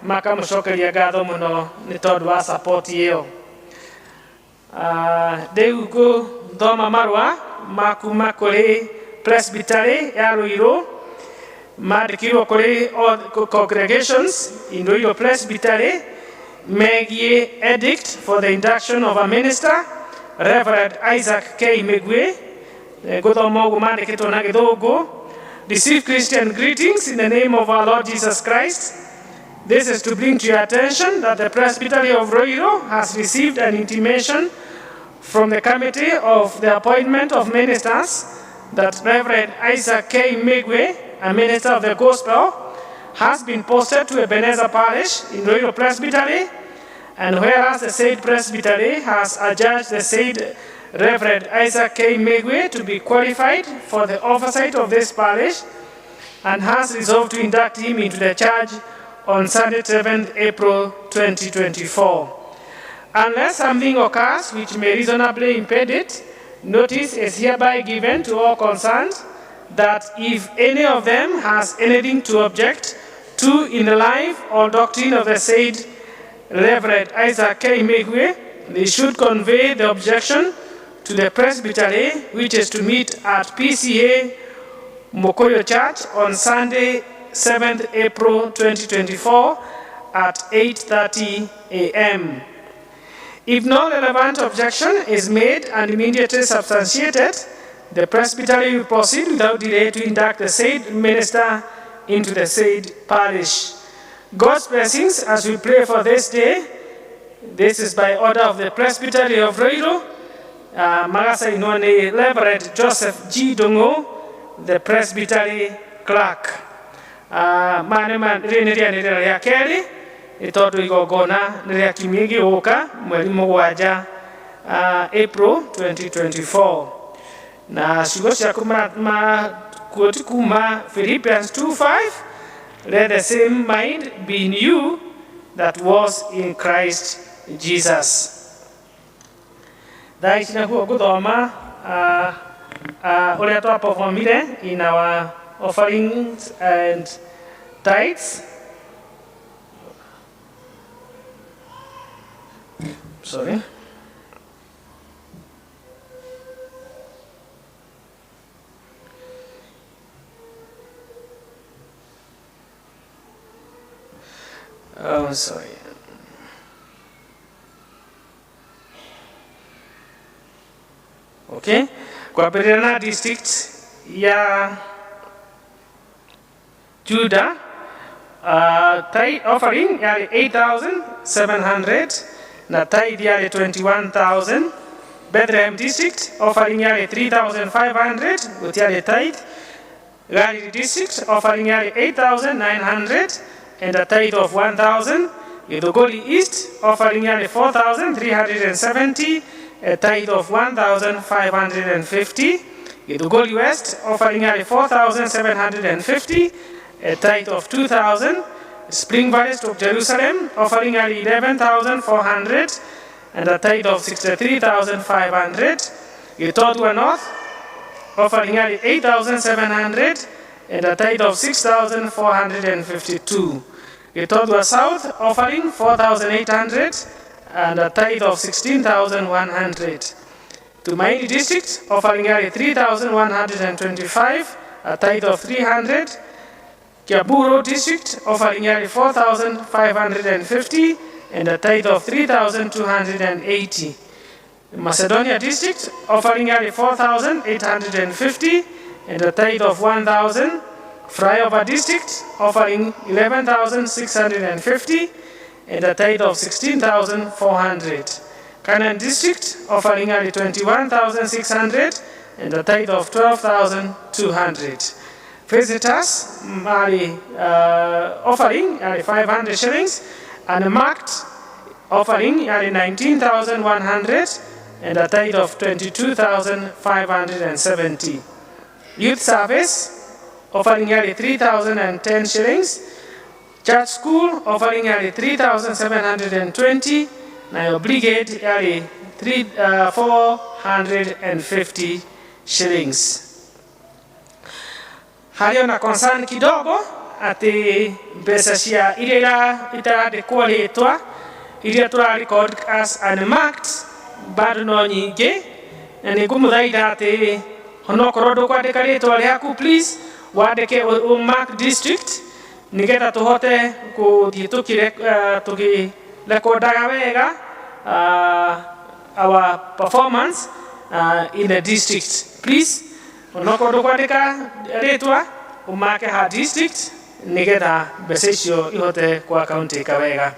makamũcokeria ngatho mũno nĩ tondũ wa support ĩyo. Rĩu ngũthoma marũa ma kuma kũrĩ Presbytery ya Ruiru, mandĩkirwo kũrĩ all congregations in Ruiru Presbytery megiĩ edict for the induction of a minister, Reverend Isaac K. Migwi. Ngũthoma ũguo mandĩkĩtwo na Gĩthũngũ. Receive Christian greetings in the name of our Lord Jesus Christ. This is to bring to your attention that the Presbytery of Ruiru has received an intimation from the Committee of the Appointment of Ministers that Reverend Isaac K. Migwe, a minister of the Gospel, has been posted to Ebenezer Parish in Ruiru Presbytery, and whereas the said Presbytery has adjudged the said Reverend Isaac K. Migwe to be qualified for the oversight of this parish and has resolved to induct him into the charge on Sunday, 7th April 2024. Unless something occurs which may reasonably impede it, notice is hereby given to all concerned that if any of them has anything to object to in the life or doctrine of the said Reverend Isaac K. Migwe, they should convey the objection to the Presbytery, which is to meet at PCA Mokoyo Church on Sunday, 7th April 2024 at 8:30 a.m. If no relevant objection is made and immediately substantiated, the Presbytery will proceed without delay to induct the said minister into the said parish. God's blessings as we pray for this day. This is by order of the Presbytery of Ruiru. Magasainwo nĩ Reverend Joseph G. Dongo, the Presbytery clerk. Maya nĩ rĩrĩ nĩ rĩanĩrĩra rĩa kerĩ nĩ tondũ igongona nĩ rĩa kiumia gĩgũka mweri 7, April 2024, na ciugo ciaku quote kuma Philippians 2:5, "Let the same mind be in you that was in Christ Jesus." Thaa ici naguo ngũthoma ũrĩa twaperformire in our offerings and tithes. Sorry. Oh, sorry. Okay, kwambĩrĩria na district ya Judah, tithe offering yarĩ 8,700 na tithe yarĩ 21,000. Bethlehem district offering yarĩ 3,500, gũtiarĩ tithe. Galilee district offering yarĩ 8,900 and a tithe of 1,000. Githunguri East offering yarĩ 4,370, a tithe of 1,550. Githunguri West offering yarĩ 4,750, a tithe of 2,000. Spring Valley of Jerusalem offering yarĩ 11,400 and a tithe of 63,500. Gitodua North offering yarĩ 8,700 and a tithe of 6,452. Gitodua South offering 4,800 and a tithe of 16,100. Tumaini District offering yarĩ 3,125, a tithe of 300. Kiaburo District offering yarĩ 4,550 and a tithe of 3,280. Macedonia District offering yarĩ 4,850 and a tithe of 1,000. Flyover District offering 11,650 and a tithe of 16,400. Canaan District offering yarĩ 21,600 and a tithe of 12,200. Visitors marĩ offering yarĩ 500 shillings, and marked offering yarĩ 19,100 and a tithe of 22,570. Youth service offering yarĩ 3,010 shillings. Church school offering yarĩ 3,720, nayo brigade yarĩ 450 shillings. Harĩ ona concern kidogo atĩ mbeca cia iria itarandĩkwo rĩtwa, iria tũra record as unmarked, bado no nyingĩ, na nĩ ngũmũthaitha atĩ onokorwo ndũkwandĩka rĩtwa rĩaku, please wandĩke mark district, nĩgetha tũhote gũthiĩ tũkĩrekondaga wega our performance in the district. Please, onokorwo ndũkwandĩka rĩtwa, ũmake ha district, nĩgetha mbeca icio ihote kwa akaunti wega.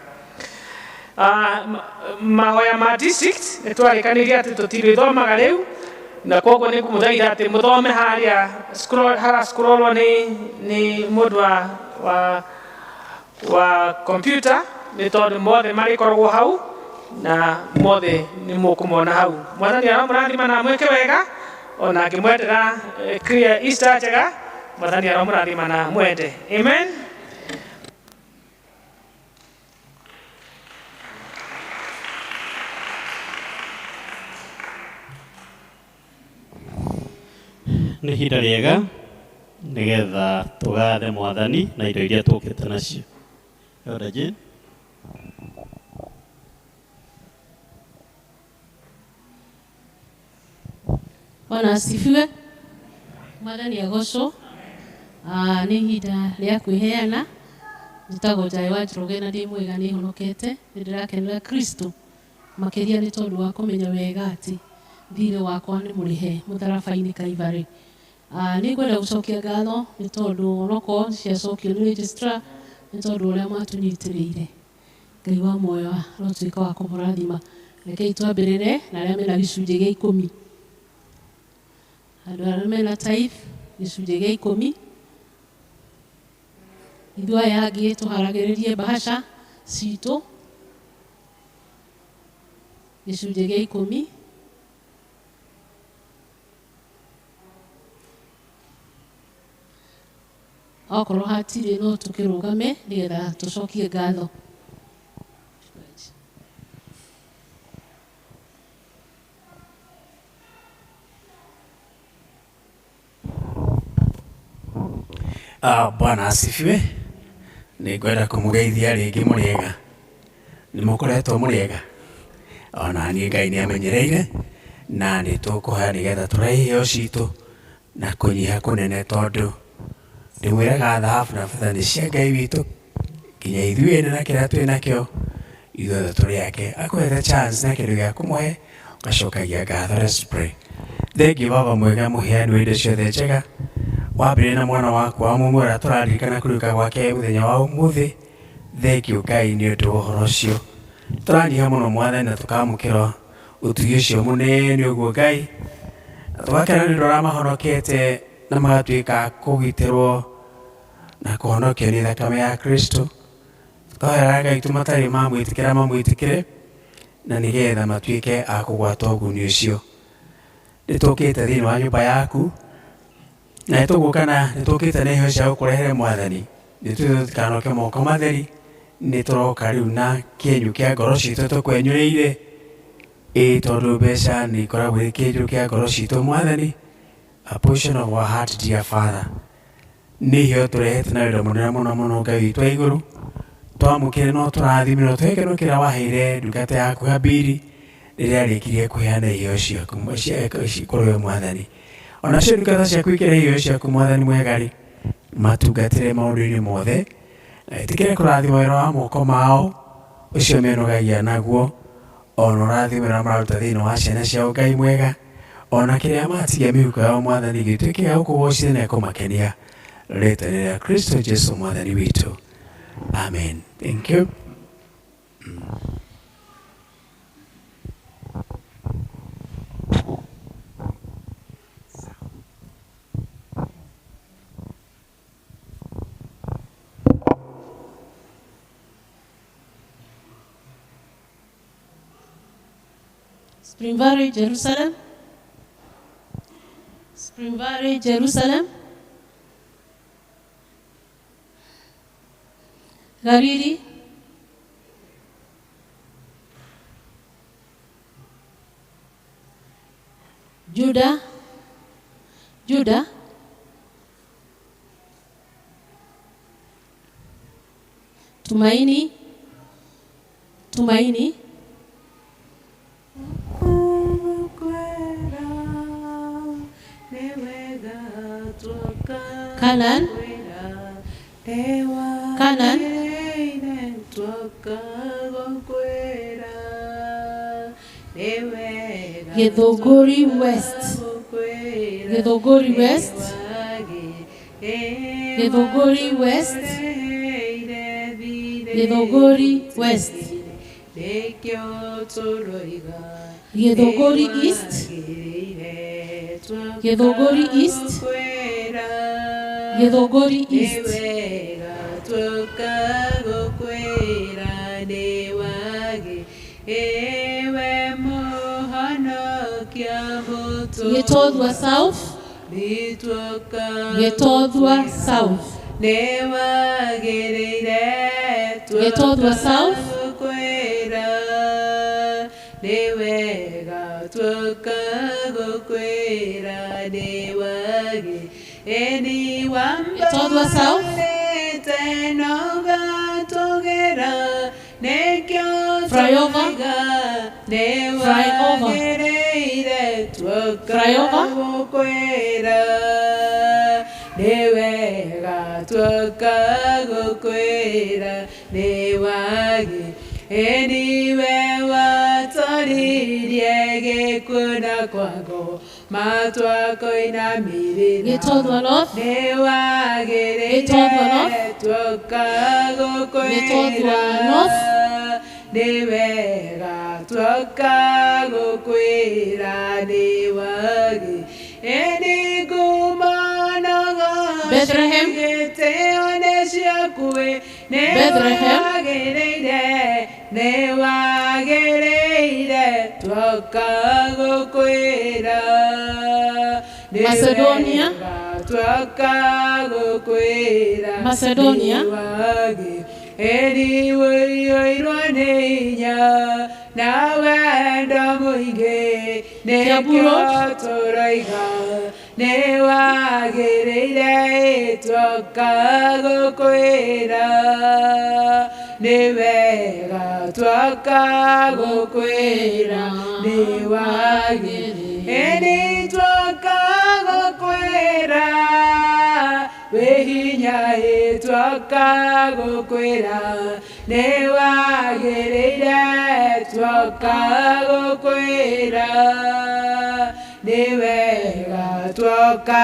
Mahoya ma district nĩ twarĩkanĩire atĩ tũtirĩthomaga rĩu, na koguo nĩ ngũmũthaitha atĩ mũthome harĩa scroll, hara scrollwo nĩ mũndũ wa computer, nĩ tondũ mothe marĩkoragwo hau na mothe nĩ mũkũmona hau. Mwathani aromũrathima na mwĩke wega, ona ngĩmwendera clear Easter njega. Mwathani aromũrathima na mwende. Amen. Nĩ ihinda rĩega nĩgetha tũgathe Mwathani na indo iria tũkĩte nacio. Elder Jane. Bwana asifiwe. Mwathani agocwo. Nĩ ihinda rĩa kwĩheana. Njĩtagwo Njaĩ wa Njoroge na ndĩ mwega, nĩ honokete, nĩ ndĩrakenera Kristo makĩria nĩ tondũ wa kũmenya wega atĩ thirĩ wakwa nĩ mũrĩhe mũtharaba-inĩ Calvary. Nĩ ngwenda gũcokia ngatho nĩ tondũ onokorwo ciacokio nĩ registrar, nĩ tondũ ũrĩa mwatũnyitĩrĩire. Ngai wa muoyo arotuĩka wa kũmũrathima. Rekei twambĩrĩre na arĩa mena gĩcunjĩ gĩa 10. Andũ arĩa mena tithe gĩcunjĩ gĩa 10. Ithuĩ aya angĩ tũharagĩrĩrie bahasha citũ gĩcunjĩ gĩa 10. Okorwo hatirĩ, no tũkĩrũgame nĩgetha tũcokie ngatho. Bwana asifiwe. Nĩ ngwenda kũmũgeithia rĩngĩ. Mũrĩega? Nĩ mũkoretwo mũrĩega? Ona niĩ Ngai nĩ amenyereire, na nĩ tũkũhoya nĩgetha tũrehe iheo citũ na kũnyiha kũnene, tondũ ndĩmwĩraga thahabu na betha nĩ cia Ngai witũ. Nginya ithuĩ ene na kĩrĩa twĩ nakĩo ithuothe tũrĩ ake. Akũhete chance na kĩndũ gĩa kũmũhe ũgacokagia ngatho. Let's pray. Thengiũ Baba mwega mũheani wa indo ciothe njega, wambĩrĩria na mwana waku wa mũmwe ũrĩa tũraririkana kũriũka gwake mũthenya wa ũmũthĩ. Thengiũ Ngai nĩ ũndũ wa ũhoro ũcio. Tũranyiha mũno Mwathani na tũkamũkĩra ũtugi ũcio mũnene ũguo Ngai, na tũgakena nĩ ũndũ ũrĩa mahonokete na magatuĩka a kũgitĩrwo na kũhonokio nĩ thakame ya Kristo. Tũkahoera Ngai witũ matarĩ mamwĩtĩkĩra mamwĩtĩkĩre na nĩgetha matuĩke a kũgwata ũguni ũcio. Nĩ tũkĩte thĩinĩ wa nyũmba yaku na nĩ tũgũka na nĩ tũkĩte na iheo cia gũkũrehere Mwathani. Nĩ tũĩ tũtikanoke moko matheri, nĩ tũroka rĩu na kĩenyũ kĩa ngoro citũ tũkwenyũrĩire. Ĩĩ tondũ mbeca nĩ ikoragwo irĩ kĩenyũ kĩa ngoro citũ Mwathani. A portion of our heart, dear Father. Nĩ iheo tũrehete na wendo mũnene mũno mũno Ngai witũ wa igũrũ. Twamũkĩre no tũrathime no tũhe gĩkeno kĩrĩa waheire ndungata yaku Habili rĩrĩa arĩkirie kũheana iheo ciaku kũrĩ we Mwathani. Onacio ndungata ciaku ikĩrehe iheo ciaku Mwathani mwega rĩ, matungatĩre maũndũ-inĩ mothe na wĩtĩkĩre kũrathima wĩra wa moko mao ũcio menogagia naguo, ona ũrathime ũrĩa mararuta thĩinĩ wa ciana ciao Ngai mwega, ona kĩrĩa matigia mĩhuko yao Mwathani gĩtuĩke gĩa gũkũgocithia na kũmakenia rĩtwa-inĩ rĩa Kristo Jesu Mwathani witũ. Amen. Thank you. Spring Valley, Jerusalem. Spring Valley, Jerusalem. Galili. Judah. Judah. Tumaini. Tumaini. Canaan. Canaan. Githunguri West. Githunguri West. Githunguri West. Githunguri West. Githunguri East. Githunguri East. Githunguri East. Gitothwa South. Gitothwa South. Gitothwa South. Gitothwa South. Flyover. Flyover. Flyover. Gitothwa North. Gitothwa North. Gitothwa North. Bethlehem. Bethlehem. Macedonia. Macedonia. Kiambu Road. Wĩ hinya ĩ twoka gũkwĩra nĩ wagĩrĩire twoka gũkwĩra nĩ wega twoka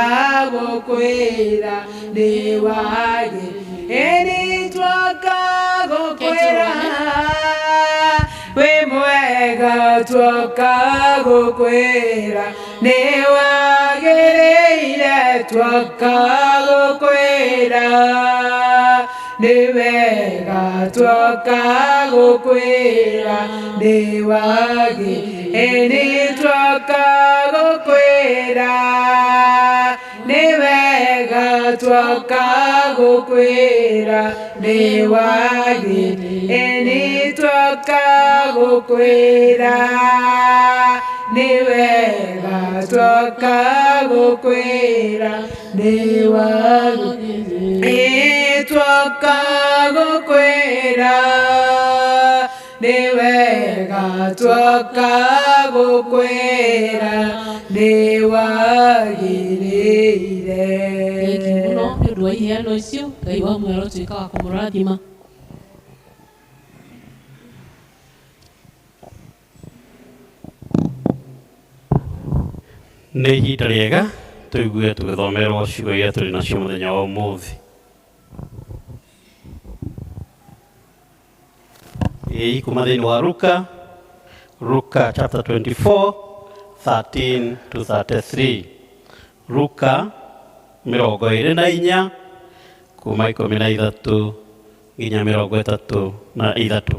gũkwĩra nĩ wagĩrĩire twoka gũkwĩra wĩ mwega twoka gũkwĩra nĩ wagĩrĩire twoka gũkwĩra nĩ wega twoka gũkwĩra nĩ wagĩrĩire twoka gũkwĩra nĩ wega twoka gũkwĩra nĩ wagĩrĩire twoka gũkwĩra nĩ wega twoka gũkwĩra nĩ wagĩrĩire twoka gũkwĩra nĩ wega twoka gũkwĩra nĩ wagĩrĩire. Thengiũ mũno nĩ ũndũ wa iheano icio. Ngai wa muoyo arotuĩka wa kũmũrathima. Nĩ ihinda rĩega tũigue tũgĩthomerwo ciugo iria tũrĩ nacio mũthenya wa ũmũthĩ. Ĩĩ kuma thĩinĩ wa Luka, Luka chapter 24, 13 to 33. Luka mĩrongo ĩrĩ na inya kuma ikũmi na ithatũ nginya mĩrongo ĩtatũ na ithatũ.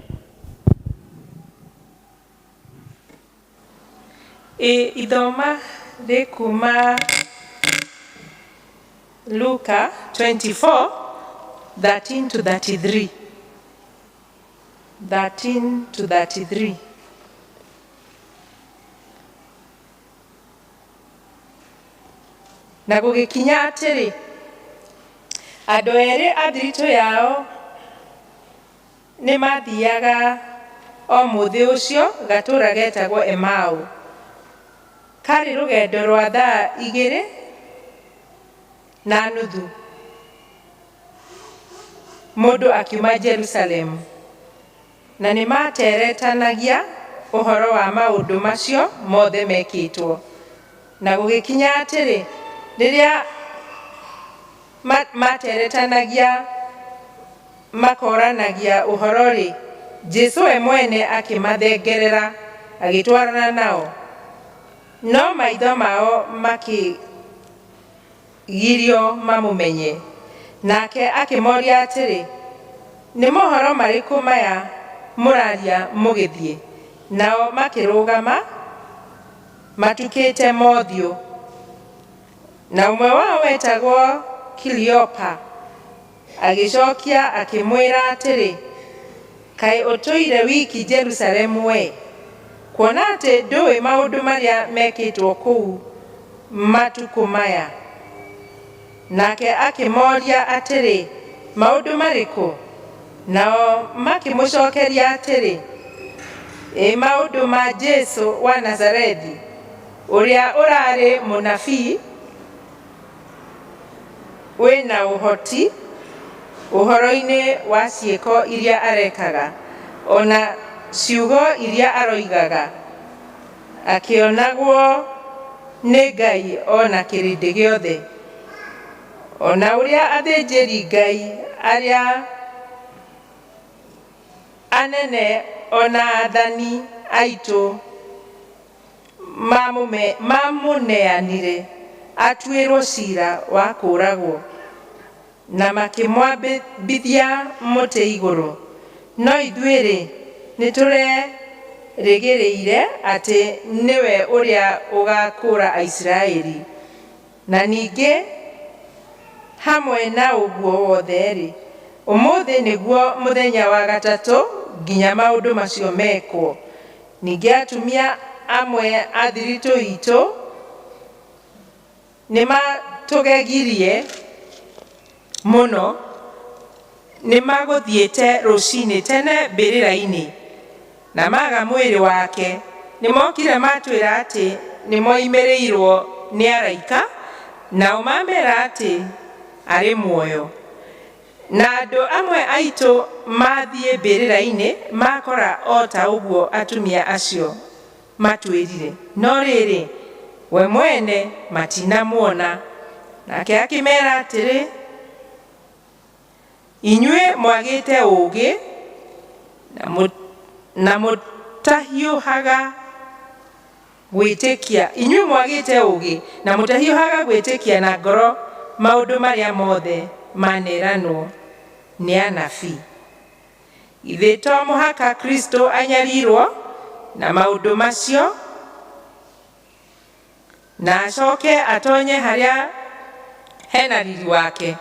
Ĩ ithoma rĩ kuma Luka 24, 13 to 33. 13 to 33. Na gũgĩkinya atĩrĩ, andũ erĩ a thiritũ yao nĩmaathiaga o mũthĩ ũcio gatũũra getagwo Emau, karĩ rũgendo rwa thaa igĩrĩ na nuthu mũndũ akiuma Jerusalemu. Na nĩmateretanagia ũhoro wa maũndũ macio mothe mekĩtwo. Na gũgĩkinya atĩrĩ, rĩrĩa maateretanagia makoranagia ũhoro-rĩ, Jesu we mwene akĩmathengerera, agĩtwarana nao. No maitho mao makĩgirio mamũmenye. Nake akĩmoria atĩrĩ, Nĩ mohoro marĩkũ maya mũraaria mũgĩthiĩ? Nao makĩrũgama matukĩte mothiũ. Na ũmwe wao wetagwo Kiliopa agĩcokia akĩmwĩra atĩrĩ, Kaĩ ũtũire wiki Jerusalemu wee, kuona atĩ ndũĩ maũndũ marĩa mekĩtwo kũu matukũ maya? Nake akĩmoria atĩrĩ, Maũndũ marĩkũ? Nao makĩmũcokeria atĩrĩ, Ĩ maũndũ ma Jesu wa Nazarethi, ũrĩa ũrarĩ mũnabii wĩ na ũhoti ũhoro-inĩ wa ciĩko iria arekaga, o na ciugo iria aroigaga, akĩonagwo nĩ Ngai o na kĩrĩndĩ gĩothe, o na ũrĩa athĩnjĩri-Ngai arĩa anene o na aathani aitũ maamũneanire atuĩrũo cira wa kũũragwo, na makĩmwambithia mũtĩ igũrũ. No ithuĩ-rĩ, nĩtũrerĩgĩrĩire atĩ nĩwe ũrĩa ũgakũũra Aisiraeli. Na ningĩ hamwe na ũguo wothe-rĩ, ũmũthĩ nĩguo mũthenya wa gatatũ nginya maũndũ macio mekwo. Ningĩ atumia amwe a thiritũ itũ nĩmatũgegirie mũno, nĩmagũthiĩte rũcinĩ tene mbĩrĩra-inĩ, na maaga mwĩrĩ wake. Nĩmokire matwĩra atĩ nĩmoimĩrĩirwo nĩ araika, nao mamera atĩ Arĩ muoyo. Na andũ amwe aitũ mathiĩ mbĩrĩra-inĩ makora o ta ũguo atumia acio matwĩrire, no rĩrĩ, we mwene matinamuona. Nake akĩmera atĩrĩ, Inyuĩ mwagĩte ũũgĩ na mũtahiũhaga gwĩtĩkia, inyuĩ mwagĩte ũũgĩ na mũtahiũhaga gwĩtĩkia na ngoro maũndũ marĩa mothe maneranwo nĩ anabii. Githĩ to mũhaka Kristo anyarirwo na maũndũ macio, na acoke atonye harĩa hena riri wake?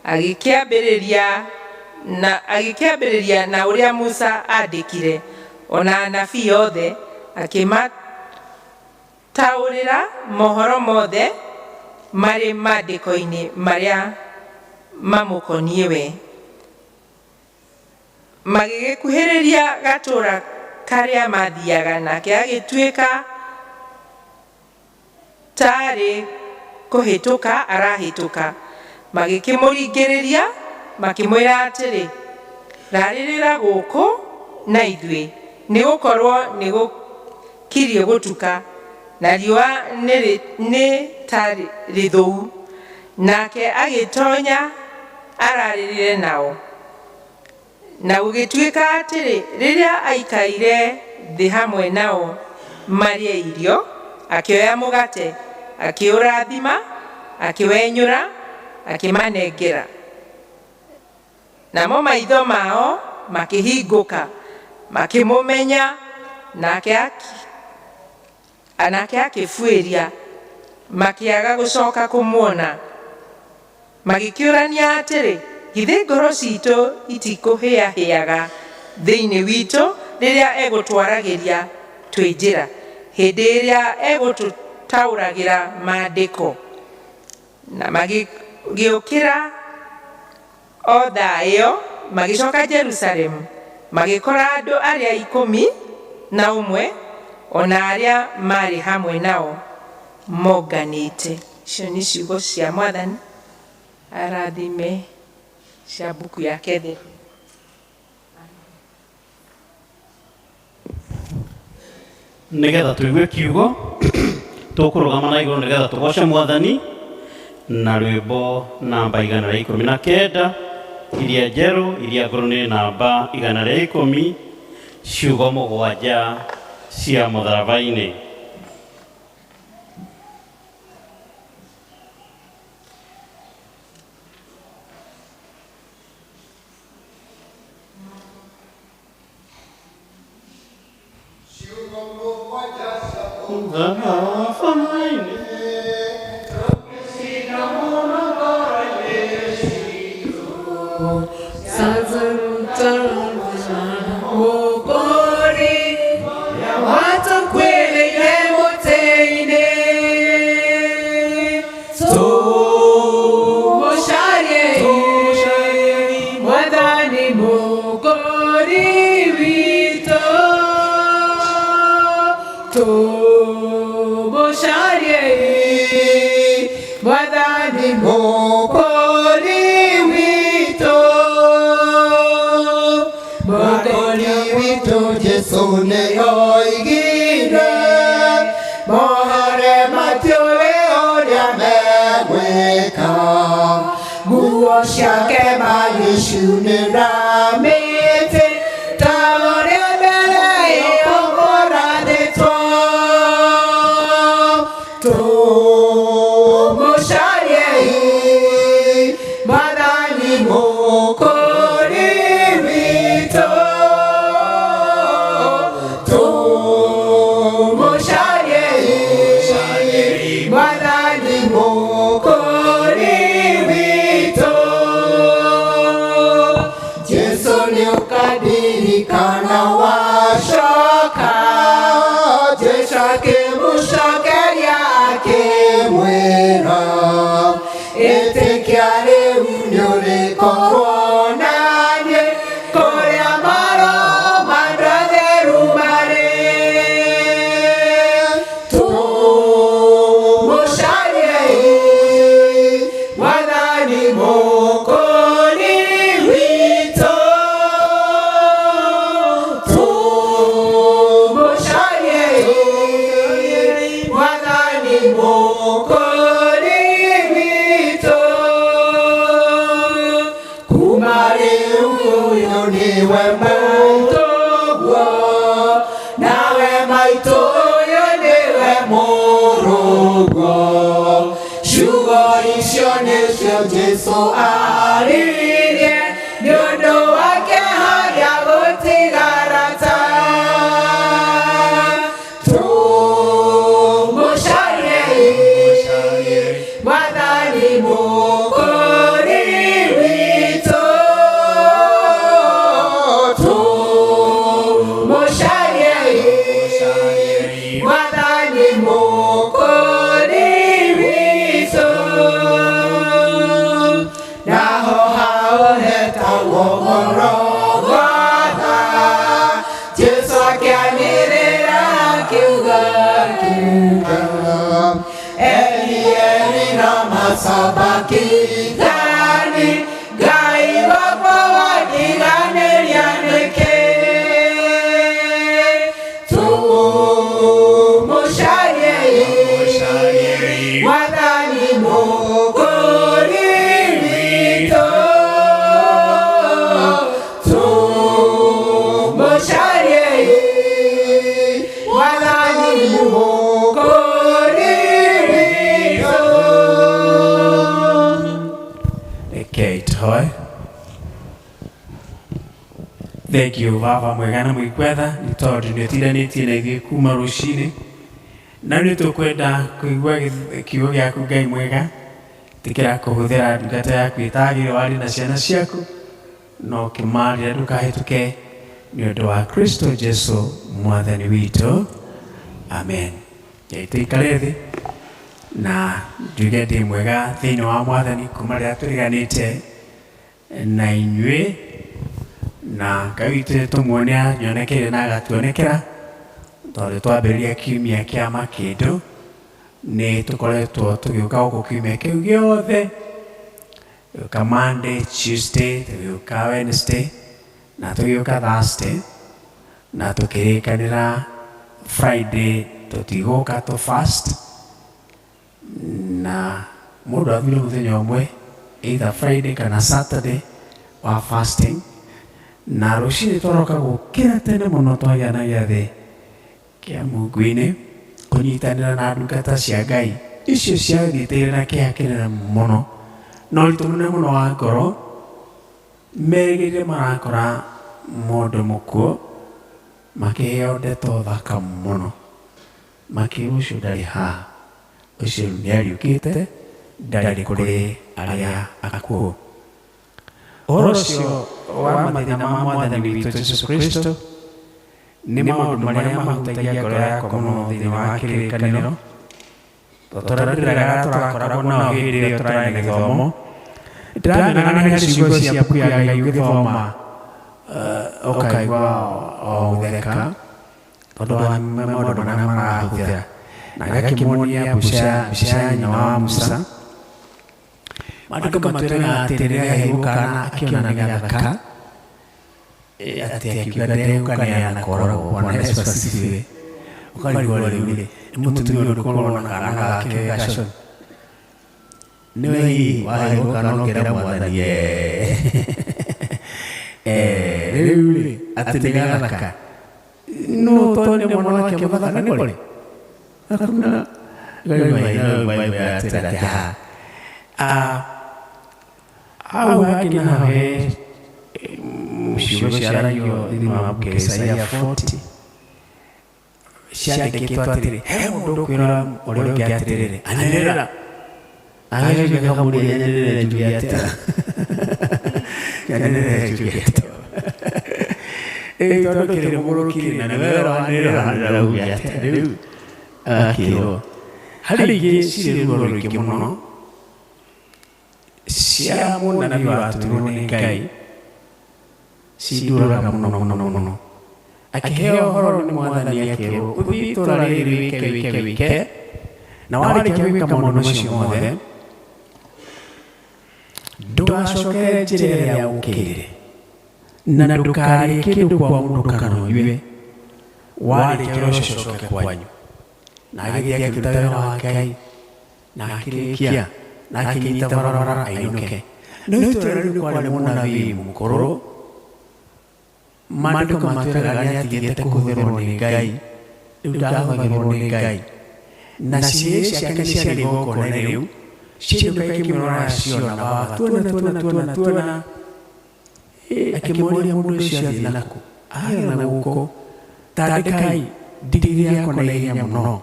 Agĩkĩambĩrĩria na agĩkĩambĩrĩria na ũrĩa Musa aandĩkire, o na anabii othe, akĩmataũrĩra mohoro mothe marĩ maandĩko-inĩ marĩa mamũkoniĩ we. Magĩgĩkuhĩrĩria gatũũra karĩa maathiaga, nake agĩtuĩka ta arĩ kũhĩtũka arahĩtũka. Magĩkĩmũringĩrĩria, makĩmwĩra atĩrĩ, Raarĩrĩra gũkũ na ithuĩ, nĩ gũkorũo nĩgũkiriĩ gũtuka, na riũa nĩ ta rĩthũu. Nake agĩtonya ararĩrĩre nao. Na gũgĩtuĩka atĩrĩ, rĩrĩa aaikaire thĩ hamwe nao marĩe irio, akĩoya mũgate, akĩũrathima, akĩwenyũra, akĩmanengera. Namo maitho mao makĩhingũka, makĩmũmenya, nake nake akĩbuĩria, makĩaga gũcoka kũmuona. Magĩkĩũrania atĩrĩ, Githĩ ngoro ciitũ itikũhĩahĩaga thĩinĩ witũ rĩrĩa egũtwaragĩria twĩ njĩra, hĩndĩ ĩrĩa egũtũtaũragĩra Maandĩko? Na magĩũkĩra o thaa ĩyo, magĩcoka Jerusalemu, magĩkora andũ arĩa ikũmi na ũmwe, o na arĩa maarĩ hamwe nao monganĩte. Icio nĩ ciugo cia Mwathani arathime cia mbuku yake theru. Nĩgetha tũigue kiugo tũkũrũgama na igũrũ nĩgetha tũgoce Mwathani na rwĩmbo namba 119, iria njerũ iria ngũrũ nĩ namba 110, ciugo mũgwanja cia mũtharaba-inĩ. nĩwe mũtũguo, nawe maitũ ũyũ nĩwe mũrũguo. Ciugo icio nĩcio Jesũ aririe, nĩ ũndũ wake harĩa gũtigara ta. Tũmũcarie Mwathani Mũkũũri witũ, tũmũcarie Mwathani Mũkũũri witũ. Naho hao hetagwo Golgotha, Jesũ akĩanĩrĩra akiuga akiuga, Eli Eli lama sabakithani, Ngai wakwa wandiganĩria nĩkĩ? Tũmũcarie Mwathani Mũkũũri witũ, tũmũcarie Mwathani Mũkũũri witũ. Rekei tũhoe. Thank you baba mwega na mũikwetha nĩ tondũ nĩ ũtindanĩtie na ithuĩ kuma rũcinĩ na nĩ tũkwenda kũigua kiugo gĩaku Ngai mwega. Tĩkĩra kũhũthĩra ndungata yaku ĩtagĩrĩire warie na ciana ciaku na ũkĩmarĩra ndũkahĩtũke nĩ ũndũ wa Kristo Jesu mwathani witũ, amen. Ngai tũikare thĩ na njuge ndĩ mwega thĩinĩ wa mwathani kuma rĩrĩa tũriganĩte na inyuĩ, na Ngai witũ nĩtũmuone nyonekeire na agatuonekera tondũ twambĩrĩria kiumia kĩa makĩndũ nĩ tũkoretwo tũgĩũka gũkũ kiumia kĩu gĩothe, tũgĩũka Monday, Tuesday, tũgĩũka Wednesday na tũgĩũka Thursday, na tũkĩrĩkanĩra Friday tũtigũka tũ fast, na mũndũ athure mũthenya ũmwe either Friday kana Saturday wa fasting, na rũcinĩ twaroka gũkĩra tene mũno twagĩa na gĩathĩ kĩa Mungu-inĩ kũnyitanĩra na ndungata cia Ngai icio ciathiĩte na kĩeha kĩnene mũno na ũritũ mũnene mũno wa ngoro, merĩgĩrĩire marakora mũndũ mũkuũ makĩheo ndeto thaka mũno, makĩrwo ũcio ndarĩ haha, ũcio nĩariũkĩte, ndarĩ kũrĩ arĩa akuũ. Ũhoro ũcio wa mathĩna ma mwathani witũ Jesu Kristo nĩ maũndũ marĩa mahutagia ngoro yakwa mũno thĩinĩ wa kĩrĩkanĩro, tondũ ndĩraga tũrakoragwo nao hĩndĩ ĩrĩa tũrarĩ na gĩthomo. Ndĩramenyaga nĩ harĩ ciugo cia mbuku ya Ngai ũgĩthoma ũkaigua o gũtheka tondũ wa maũndũ marĩa marahũthĩra, na agakĩmuonia mbica ya nyina wa Musa. Maandĩko matwĩraga atĩ rĩrĩa aheirwo kaana akĩona nĩ gathaka, atĩ akiuga ndegũkaneana koragwo. Bwana Yesu asifiwe. Ũkarigwo rĩu rĩ, nĩ mũtumia ũrĩkũ ũrona kana gake gaconi? Nĩwe hihi waheirwo kana ũkĩra mwathani rĩu rĩ atĩ nĩ gathaka, no ũtonire mwana wake mũthaka nĩ kũrĩ hakuna hau hangĩ naho he ciugo ciaragio thĩinĩ wa mbuku ya Isaia 40 ciandĩkĩtwo atĩrĩrĩ, he mũndũ ũkwĩra ũrĩa ũngĩ atĩrĩrĩ, anĩrĩra, agacooka akamũũria anĩrĩre njuge atĩa, anĩrĩre njuge atĩa. Rĩu tondũ kĩrĩ mũgũrũki na nĩwe ũranĩrĩra anĩrĩra uge atĩa rĩu agakĩrwo. Harĩ ingĩ cirĩ ruo rũingĩ mũno cia mũnabii watũmirwo nĩ Ngai cinduraga mũno mũno mũno. Akĩheo ũhoro nĩ mwathani akĩrwo ũthiĩ itũũra rĩrĩ wĩke wĩke wĩke, na warĩkia gwĩka maũndũ macio mothe ndũgacokere njĩra ĩrĩa ũkĩire, na ndũkarĩe kĩndũ kwa mũndũ kana ũnyue, warĩkia ũcio ũcoke kwanyu. Na agĩthiĩ akĩruta wĩra wa Ngai na akĩrĩkia na akĩnyita barabara ainũke. No itũũra rĩu nĩ kwarĩ mũnabii mũkũrũ Maandĩko matwĩraga nĩ atigĩte kũhũthĩrwo nĩ Ngai, rĩu ndahũthagĩrwo nĩ Ngai, na ciĩ ciake nĩ ciarĩ igongona rĩu cienũka ikĩmwĩra ciona baba tuona tuona tuona tuona. Akĩmũria mũndũ ũcio athiĩ nakũ, agĩra na gũkũ, tandĩkai ndigiri yakwa na ihenya mũno.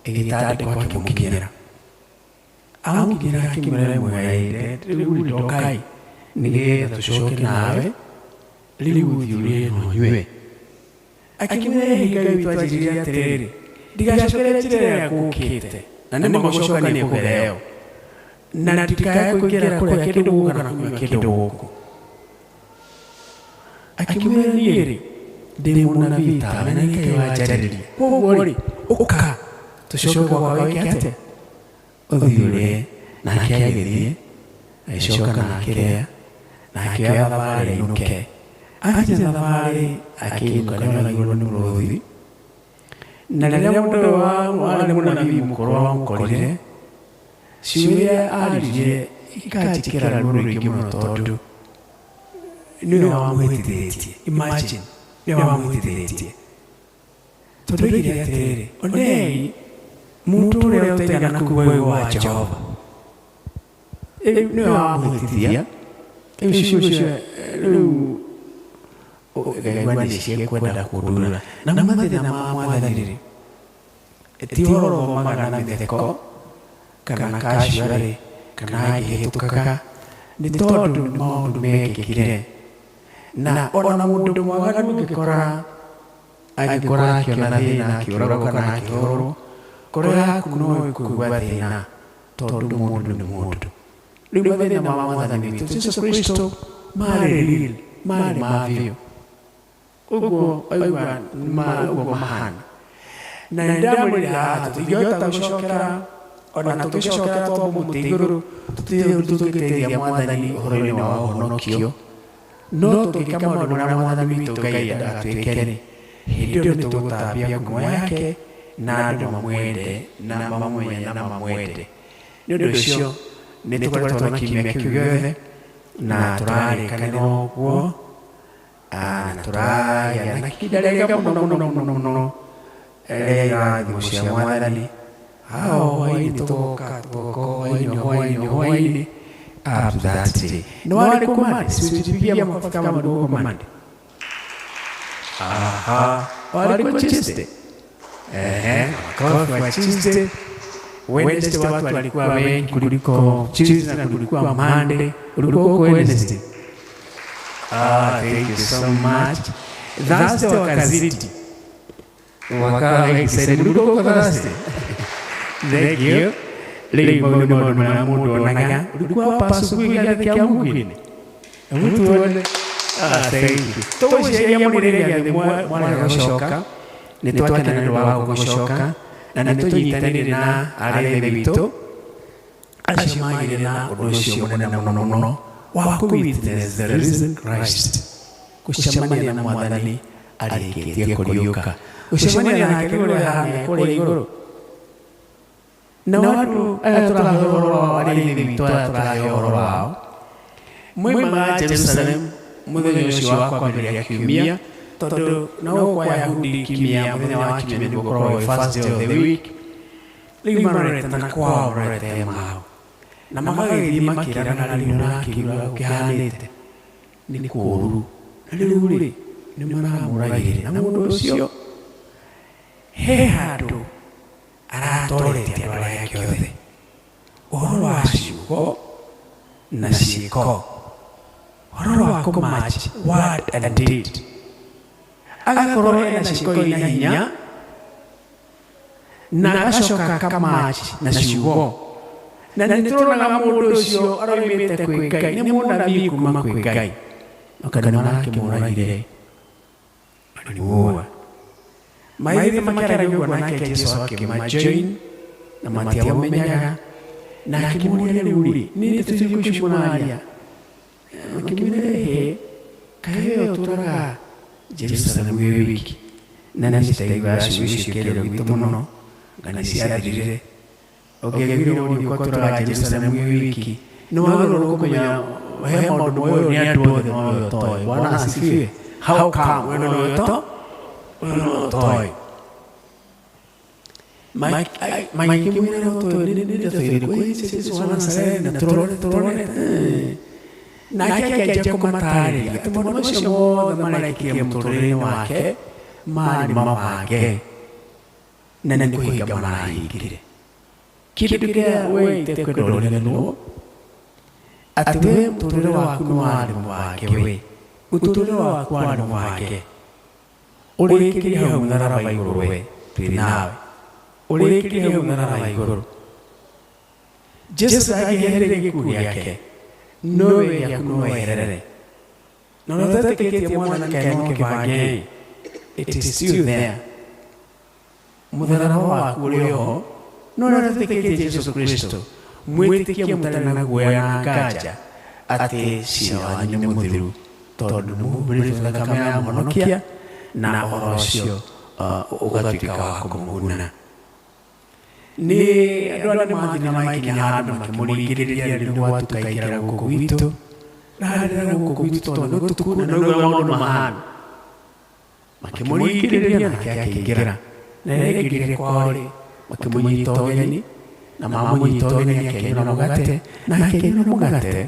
Ĩgĩtandĩkwo akĩmũkinyĩra, amũkinyĩra akĩmwĩra mweire rĩu ndokai nĩgetha tũcoke nawe, rĩu ũthiĩ ũrĩe na ũnyue. Akĩmwĩra ĩ Ngai witũ anjĩrire atĩrĩrĩ, ndigacokere njĩra ĩrĩa ngũkĩte, na nĩma gũcoka nĩ kũgera ĩyo, na ndikae kũingĩra kũrĩa kĩndũ gũkũ kana kũnyua kĩndũ gũkũ. Akĩmwĩra niĩ rĩ ndĩ mũnabii tawe na nĩ Ngai wanjarĩria, kwoguo rĩ ũka tũcoke gwakwa wĩke atĩa, ũthiĩ ũrĩe. Nake agĩthiĩ agĩcoka na akĩrĩa na akĩoya thabarĩ ainũke. Akinya thabarĩ akĩinũka nĩoragirwo nĩ mũrũthi. Na rĩrĩa mũndũ ũyũ warĩ mũnabii mũkũrũ amũkorire, ciugo iria aririe ikanjĩkĩra ruo rũingĩ mũno tondũ nĩwe wamũhĩtithĩtie. Imagine, nĩwe wamũhĩtithĩtie. Tondũ oigire atĩrĩrĩ, onei mũndũ ũrĩa ũtaigana kũigua ũũgĩ wa Jehova. Rĩu nĩwe wamũhĩtithia. Rĩu ciugo icio rĩu ngaigua nĩ ciĩkwenda kũndura. Na mathĩna ma mwathani rĩ, ti ũhoro ũthomaga na mĩtheko kana casually kana agĩhĩtũkaga, nĩ tondũ nĩ maũndũ mekĩkire. Na ona mũndũ mwaganu ũngĩkora angĩkora akĩona thĩna akĩũragwo kana akĩhũrwo, ngoro yaku no ĩkũigua thĩna tondũ mũndũ nĩ mũndũ. Rĩu mathĩna ma mwathani witũ Jesu Kristo marĩ real, marĩ ma biũ. Ũguo waigua ũguo mahana. Na nĩ ndamwĩrire haha tũtingĩhota gũcokera ona tũngĩcokera twambo mũtĩ igũrũ tũtirĩ ũndũ tũngĩteithia mwathani ũhoro-inĩ wa ũhonokio, no tũngĩka maũndũ marĩa mwathani witũ Ngai endaga twĩke rĩ, hĩndĩ ĩyo nĩ tũgũtambia ngumo yake na andũ mamwende na mamũmenye na mamwende. Nĩ ũndũ ũcio nĩ tũkoretwo na kiumia kĩu gĩothe na tũrarĩkanĩra ũguo na tũragĩa na ihinda rĩega mũno mũno mũno mũno rĩa irathimo cia mwathani. Haha hwaĩ-inĩ tũgoka tũgoka hwaĩ-inĩ hwaĩ-inĩ hwaĩ-inĩ up to that day. Nĩ warĩ kũ Monday? Si ujipigie makofi kama ulikuwa huko Monday. Aha, warĩ kũ Tuesday? Ehe, makofi wa Tuesday. Wednesday watu walikuwa wengi kuliko Tuesday na kulikuwa Monday. Ulikuwa huko Wednesday? Ah, thank you so much. Thursday wakazidi. Wakawa wengi zaidi. Ulikuwa huko Thursday? Thank you. Rĩu mau nĩ maũndũ marĩa mũndũ onaga. Ulikuwa hapa asubuhi gĩathĩ kĩa Mungu-inĩ? Hebu tuone. Ah, thank you. Tũgũciria mũrĩre gĩathĩ mwarega gũcoka. Nĩ twakena nĩ ũndũ wa gũcoka na nĩ tũnyitanĩire na arĩa ithe witũ acio magĩire na ũndũ ũcio mũnene mũno mũno wa kũ witness the risen Christ, gũcemania na mwathani arĩkĩtie kũriũka, gũcemania nake nĩ ũrĩa ahana kũrĩa igũrũ. Nao andũ aya tũrahe ũhoro wao, arĩa ithe witũ aya tũrahe ũhoro wao, moimaga Jerusalem mũthenya ũcio wa kwambĩrĩria kiumia, tondũ nao kwa Ayahudi kiumia, mũthenya wa kiumia nĩguo ũkoragwo wĩ first day of the week. Rĩu marorete na kwao, marorete Emau, na magagĩthiĩ makĩranaga, rĩu nĩũrakĩigua gũkĩhanĩte nĩ kũũru, na rĩu rĩ nĩ maramũragire, na mũndũ ũcio he handũ aratoretie andũ arĩa angĩ othe ũhoro wa ciugo na ciĩko, ũhoro wa kũ match word and deed, agakorwo ena ciĩko ina hinya na agacoka aka match na ciugo. Na nĩ tũronaga mũndũ ũcio aroimĩte kwĩ Ngai, nĩ mũnabii kuma kwĩ Ngai, no kana nĩ marakĩmũragire manimuua. Maithe makĩaragia ũguo, nake Jesu akĩmajoin na matiamũmenyaga, na akĩmoria, rĩu rĩ nĩ ndeto irĩkũ icio mũraria? Makĩmwĩra, ĩhĩ, kaĩ we ũtũraga Jerusalemu wĩ wiki? Na nĩ citaiguaga ciugo icio ikĩario gwitũ mũno, nga nĩ ciathirire. Ũngĩaiguire ũrio ũka ũtũraga Jerusalemu wĩ wiki, nĩ wagĩrĩirwo kũmenya he maũndũ moĩyo nĩ andũ othe no we ũtoĩ. Bwana asifiwe. How come we no to we no toy makĩmwĩra no toĩ nĩ ndatũire kwĩ Jesũ wa Nazarethi na tũrore tũrore nake akĩanjia kũmatarĩria atĩ maũndũ macio mothe marekire mũtũrĩre-inĩ wake marĩ mabange na nĩ kũhinga marahingire kĩndũ kĩrĩa we itekwenda ũriganĩrwo atĩ we mũtũrĩre waku nĩ warĩ mũbange we mũtũrĩre waku warĩ mũbange ũrĩkĩrie hau mũtharaba igũrũ we twĩ nawe ũrĩkĩrie hau mũtharaba igũrũ Jesu ndangĩehereire gĩkuũ gĩake no we gĩaku no weherere na ũrĩa ũtetĩkĩtie mwathani kaĩ no kĩbange it is still there mũtharaba waku ũrĩ oho no ũrĩa ũtetĩkĩtie Jesu Kristo mwĩtĩkie mũtarĩ na guoya na nganja atĩ cira wanyu nĩ mũthiru tondũ nĩ mũhumbĩrĩtwo thakame ya mũhonokia na ũhoro ũcio ũgatuĩka wa kũmũguna nĩ andũ arĩa nĩ mathire magĩkinya handũ makĩmũringĩrĩria rĩu nĩ gwatuka ingĩra gũkũ gwitũ rarĩra gũkũ gwitũ tondũ nĩ ũtukũ na nĩguo maũndũ mahana makĩmũringĩrĩria nake akĩingĩra na rĩrĩa aingĩrire kwao rĩ makĩmũnyita ũgeni na mamũnyita ũgeni akĩenyũra mũgate na akĩenyũra mũgate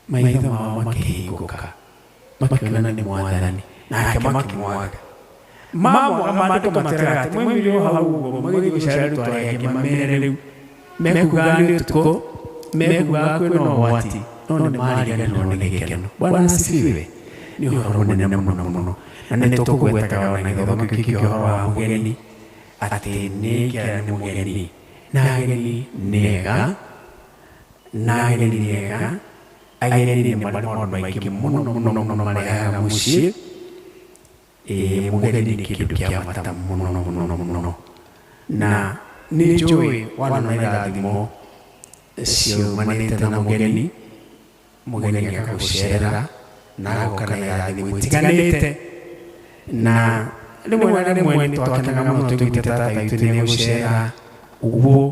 maitho mao makĩhingũka makĩona nĩ mwathani nake makĩmwaga mamwaga maandĩko matwĩraga atĩ mwaumire o hau ũguo magĩthiĩ gũcaria arutwo arĩa angĩ mamere rĩu mekugaga nĩ ũtukũ mekugaga kwĩna ũgwati no nĩ mariganĩrwo nĩ gĩkeno Bwana asifiwe nĩ ũhoro mũnene mũno mũno na nĩ tũkũgwetaga ona gĩthomo kĩu kĩa ũhoro wa mũgeni atĩ nĩ kĩara nĩ mũgeni na ageni nĩ ega na ageni nĩ ega ageni nĩ marĩ maũndũ maingĩ mũno mũno mũno marehaga mũciĩ ĩĩ mũgeni nĩ kĩndũ kĩa bata mũno mũno mũno na nĩ njũĩ wanona irathimo ciumanĩte na mũgeni mũgeni agagũcerera na agoka na irathimo itiganĩte na rĩmwe na rĩmwe nĩ twakenaga mũno tũiguĩte tata witũ nĩ egũcera ũguo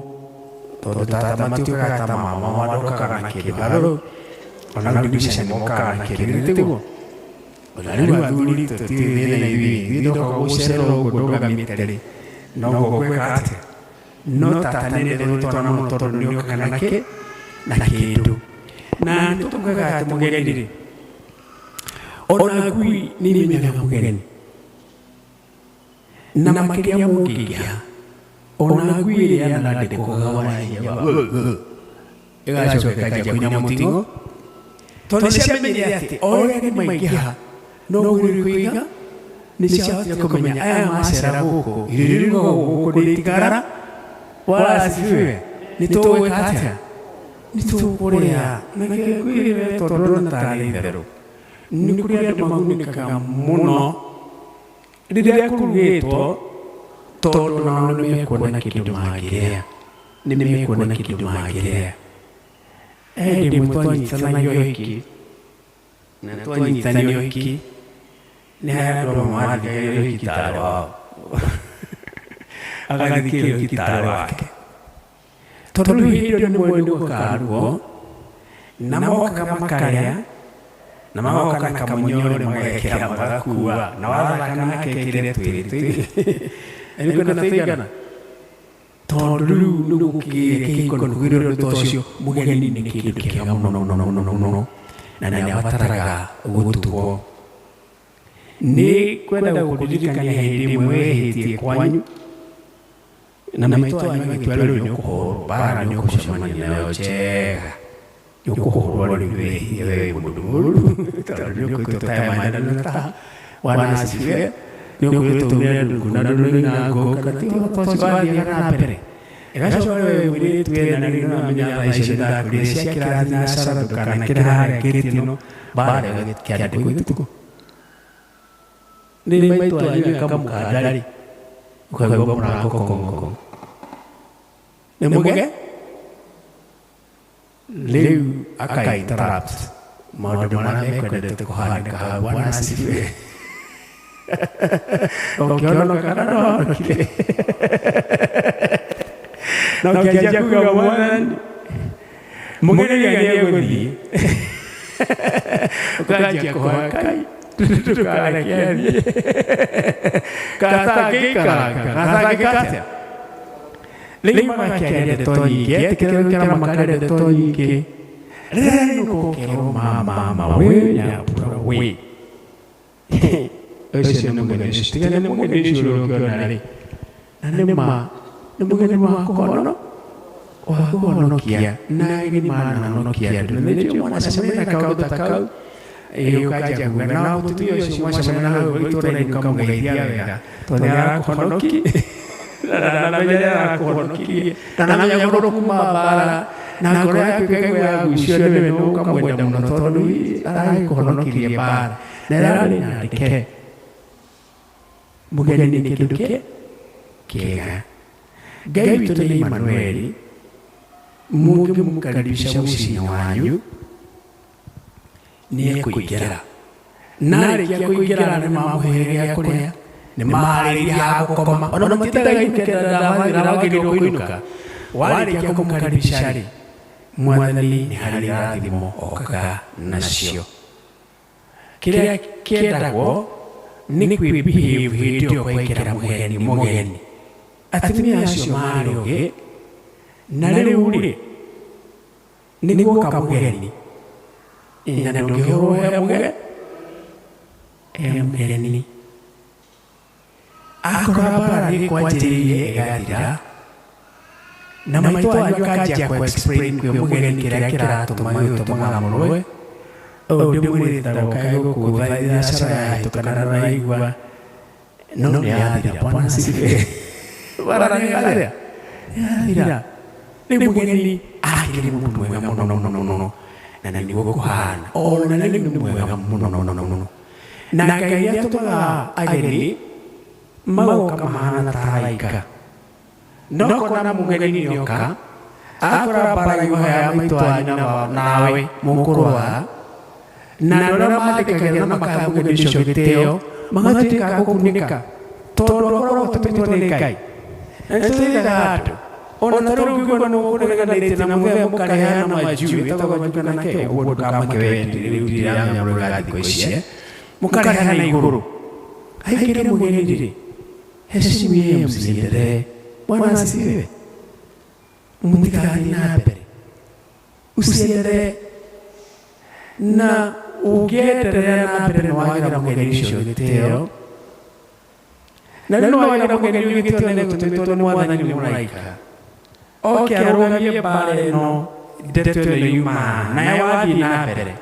tondũ tata matiũkaga ta mama mandokaga na kĩndũ harũ ona rĩu ndirisha nĩ mokaga na kĩndũ githĩ tiguo ona rĩu athuri tũtirĩ thĩna ithuĩ ithuĩ ndoka gũcerera ũguo ndũgamĩte rĩ noguo gwĩka atĩa no tata nĩ ndendete twana mũno tondũ nĩ okaga na kĩ na kĩndũ na nĩ tũkugaga atĩ mũgeni rĩ ona ngui nĩ imenyaga mũgeni na makĩria mũngĩgĩa ona ngui ĩrĩa na ndĩkũgaga waragia ĩgacoka ĩkanjia kũina mũting'o tondũ nĩciamenyire atĩ o ũrĩa ageni maingĩha noguo irĩkũiga nĩciahotire kũmenya aya macera gũkũ irio iria irugagwo gũkũ nĩ itigara wala asifiwe nĩ tũgwĩka atĩa nĩ tũkũrĩa na kwĩrĩre tondũ ndona tarĩ itherũ nĩ kũrĩ andũ magunĩkaga mũno rĩrĩa kũrugĩtwo tondũ nao nĩ mekuona kĩndũ mangĩrĩa nĩ mekuona kĩndũ mangĩrĩa hĩndĩ ĩmwe twanyitithanagio ũhiki na twanyitithanio ũhiki nĩ harĩ andũ amwe mathikagĩrĩria ũhiki tarĩ wao agathikĩrĩria ũhiki tarĩ wake tondũ rĩu hĩndĩ ĩyo nĩ mwene gũkarugwo na mokaga makarĩa na magoka na kamũnyore magekĩra magakua na wathaka nake ekĩre twĩrĩ nĩkwenda tũigana tondũ rĩu nĩ gũkĩgĩire kĩhiko nĩ kũgĩire ũndũ ta ũcio mũgeni nĩ kĩndũ kĩega mũno mũno mũno mũno na nĩ abataraga gũtugwo nĩ kwenda gũkũririkania hĩndĩ ĩmwe wehĩtie kwanyu na maitũ wanyu agĩtua rĩu nĩ ũkũhũrwo mbara nĩ ũkũcemania nayo njega nĩ ũkũhũrwo rĩu wehie we wĩ mũndũ mũũru tondũ nĩ ũkwĩtwo ta maendano ta Bwana asifiwe nĩ ũkwĩtwo umĩre ndungu na ndũrũina ngũ kana ti ũhoro ta ũcio wathiaga na mbere ĩgacoka we mũirĩtu wena rĩu nĩwamenya thaa icio nĩndakũrire cia kĩrathi na cara ndũkanakĩre harĩa ngĩti ĩno mbara ĩgakĩandĩkwo ituko nĩ maitũ wanyu ĩkamũkanda rĩ ũkaigua mũrango kong'ong'o nĩ mũge rĩu aka interrupt maũndũ marĩa mekwendete kũhanĩka hau Bwana asifiwe ũkĩhonoka kana ndwahonokire na ũkĩanjia kuga mwathani mũgeni nĩ egũthiĩ ũkanjia kũhoya Ngai Ndũkareke athiĩ. Gatangĩikaranga, gatangĩka atĩa? Rĩu magakĩaria ndeto nyingĩ, etĩkĩra gũikara makaria ndeto nyingĩ. Rĩrĩa ainũka ũkerwo ma mama wĩ Nyambura wĩ. Ũcio nĩ mũgeni ũcio, tiga nĩ mũgeni ũcio ũrĩa ũngĩona rĩ. Na nĩ ma nĩ mũgeni wa kũhono wa kũhonokia na ageni manahonokia andũ. Na nĩkĩo mwanacemania na kaũndũ ta kau ĩĩ ũkanjia kuga na mũtumia ũcio mwacemania hau itũũra-inĩ ũkamũgeithia wega tondũ nĩ arakũhonoki na ndanamenya nĩ arakũhonokirie ndanamenya mũndũ kuma mbara na ngoro yaku ĩkaigua yagucio nĩwe nĩ ũkamwenda mũno tondũ aragĩkũhonokirie mbara na ĩrarĩ nyandĩke mũgeni nĩ kĩndũ kĩ kĩega. Ngai witũ nĩ Imanueli, mũngĩmũkaribisha mũciĩ-inĩ wanyu nĩ ekũingĩra. Na arĩkia kũingĩra nĩ mamũhe gĩa kũrĩa, nĩ maharĩirie ha gũkoma, ona matindaga ainũke ndawathira wagĩrĩirwo kũinũka. Warĩkia kũmũkaribisha rĩ, Mwathani nĩ harĩ irathimo okaga nacio. Kĩrĩa kĩendagwo nĩ kwĩ behave hĩndĩ ĩyo kwaingĩra mũgeni mũgeni. Atumia acio marĩ ogĩ, na rĩu rĩ, nĩ guoka mũgeni, na ndũngĩhũrwo he mũge, he mũgeni. Akora mbara nĩ kwanjĩrĩirie ĩgathira, na maitũ wanyu akanjia kũ explain kwĩ mũgeni kĩrĩa kĩratũma gĩgũtũmaga mũrũe, ũyũ ndĩmwĩrĩte okage gũkũ biacara yahĩtũka na ndũraigua, no nĩ yathira. Bwana asifiwe. Mbara nĩ yathira, nĩ yathira. Rĩu mũgeni akĩrĩ mũndũ mwega mũno mũno mũno, na nĩguo kũhana, ona rĩu nĩ mwega mũno mũno mũno. Na Ngai nĩ atũmaga ageni magoka mahana ta araika. No kona mũgeni nĩoka, akora mbara yuma ya maitũ wanyu na nawe mũkũrũa, na andũ arĩa mathĩkagĩra na makahe mũgeni ũcio gĩtĩo magatuĩka a gũkunĩka tondũ akoragwo atũmĩtwo nĩ Ngai. Na nĩ tũthaithaga andũ ona ta rĩu ũngĩigua nĩ mũkũreganĩte na mũthee mũkareheana manjuu ĩtagwo manjuu kana kĩ ũguo ndũkamake we rĩu ndiramenya mũrũga thikũ ici mũkarehana igũrũ haingĩre mũgeni rĩ heshimu yeye msiendelee. Bwana asifiwe. Mũtigathiĩ na mbere usiendelee na ũngĩenderea na mbere nĩ wagĩra mũgeni ũcio gĩtĩo na rĩu nĩ wagĩra mũgeni ũyũ gĩtĩo na gũtũmĩtwo nĩ Mwathani nĩ mũraika oke arũgamie mbara ĩno ndeto ĩno yumaga naye wathiĩ na mbere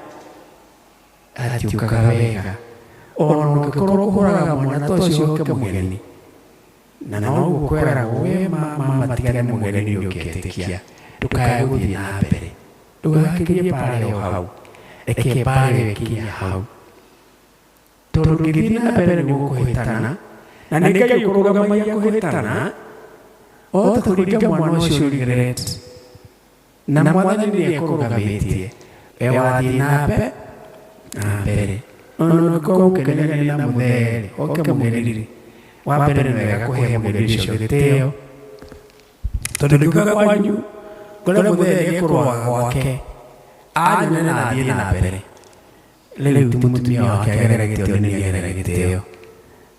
atiũkaga wega ona ũngĩkorwo ũkũraga mwana ta ũcio oke mũgeni na noguo kweragwo we mama matigane mũgeni ũngĩetĩkia ndũkae gũthiĩ na mbere ndũgakĩrie mbara ĩyo hau reke mbara ĩyo ĩkinye hau tondũ ũngĩthiĩ na mbere nĩ ũkũhĩtana na nĩ Ngai ũkũrũgamagia kũhĩtana wahota kũringa mwana ũcio regret na Mwathani nĩ ekũrũgamĩtie we wathiĩ na mbe na mbere ona ũngĩkorwo mũkeneganĩre na mũthee rĩ oke mũgeni rĩ wa mbere nĩ wega kũhe mũgeni ũcio gĩtĩo tondũ ndingiuga kwanyu ngore mũthee nĩ ekũrũaga gwake anyone na athiĩ na mbere rĩu ti mũtumia wake agerere gĩtĩo nĩ agerere gĩtĩo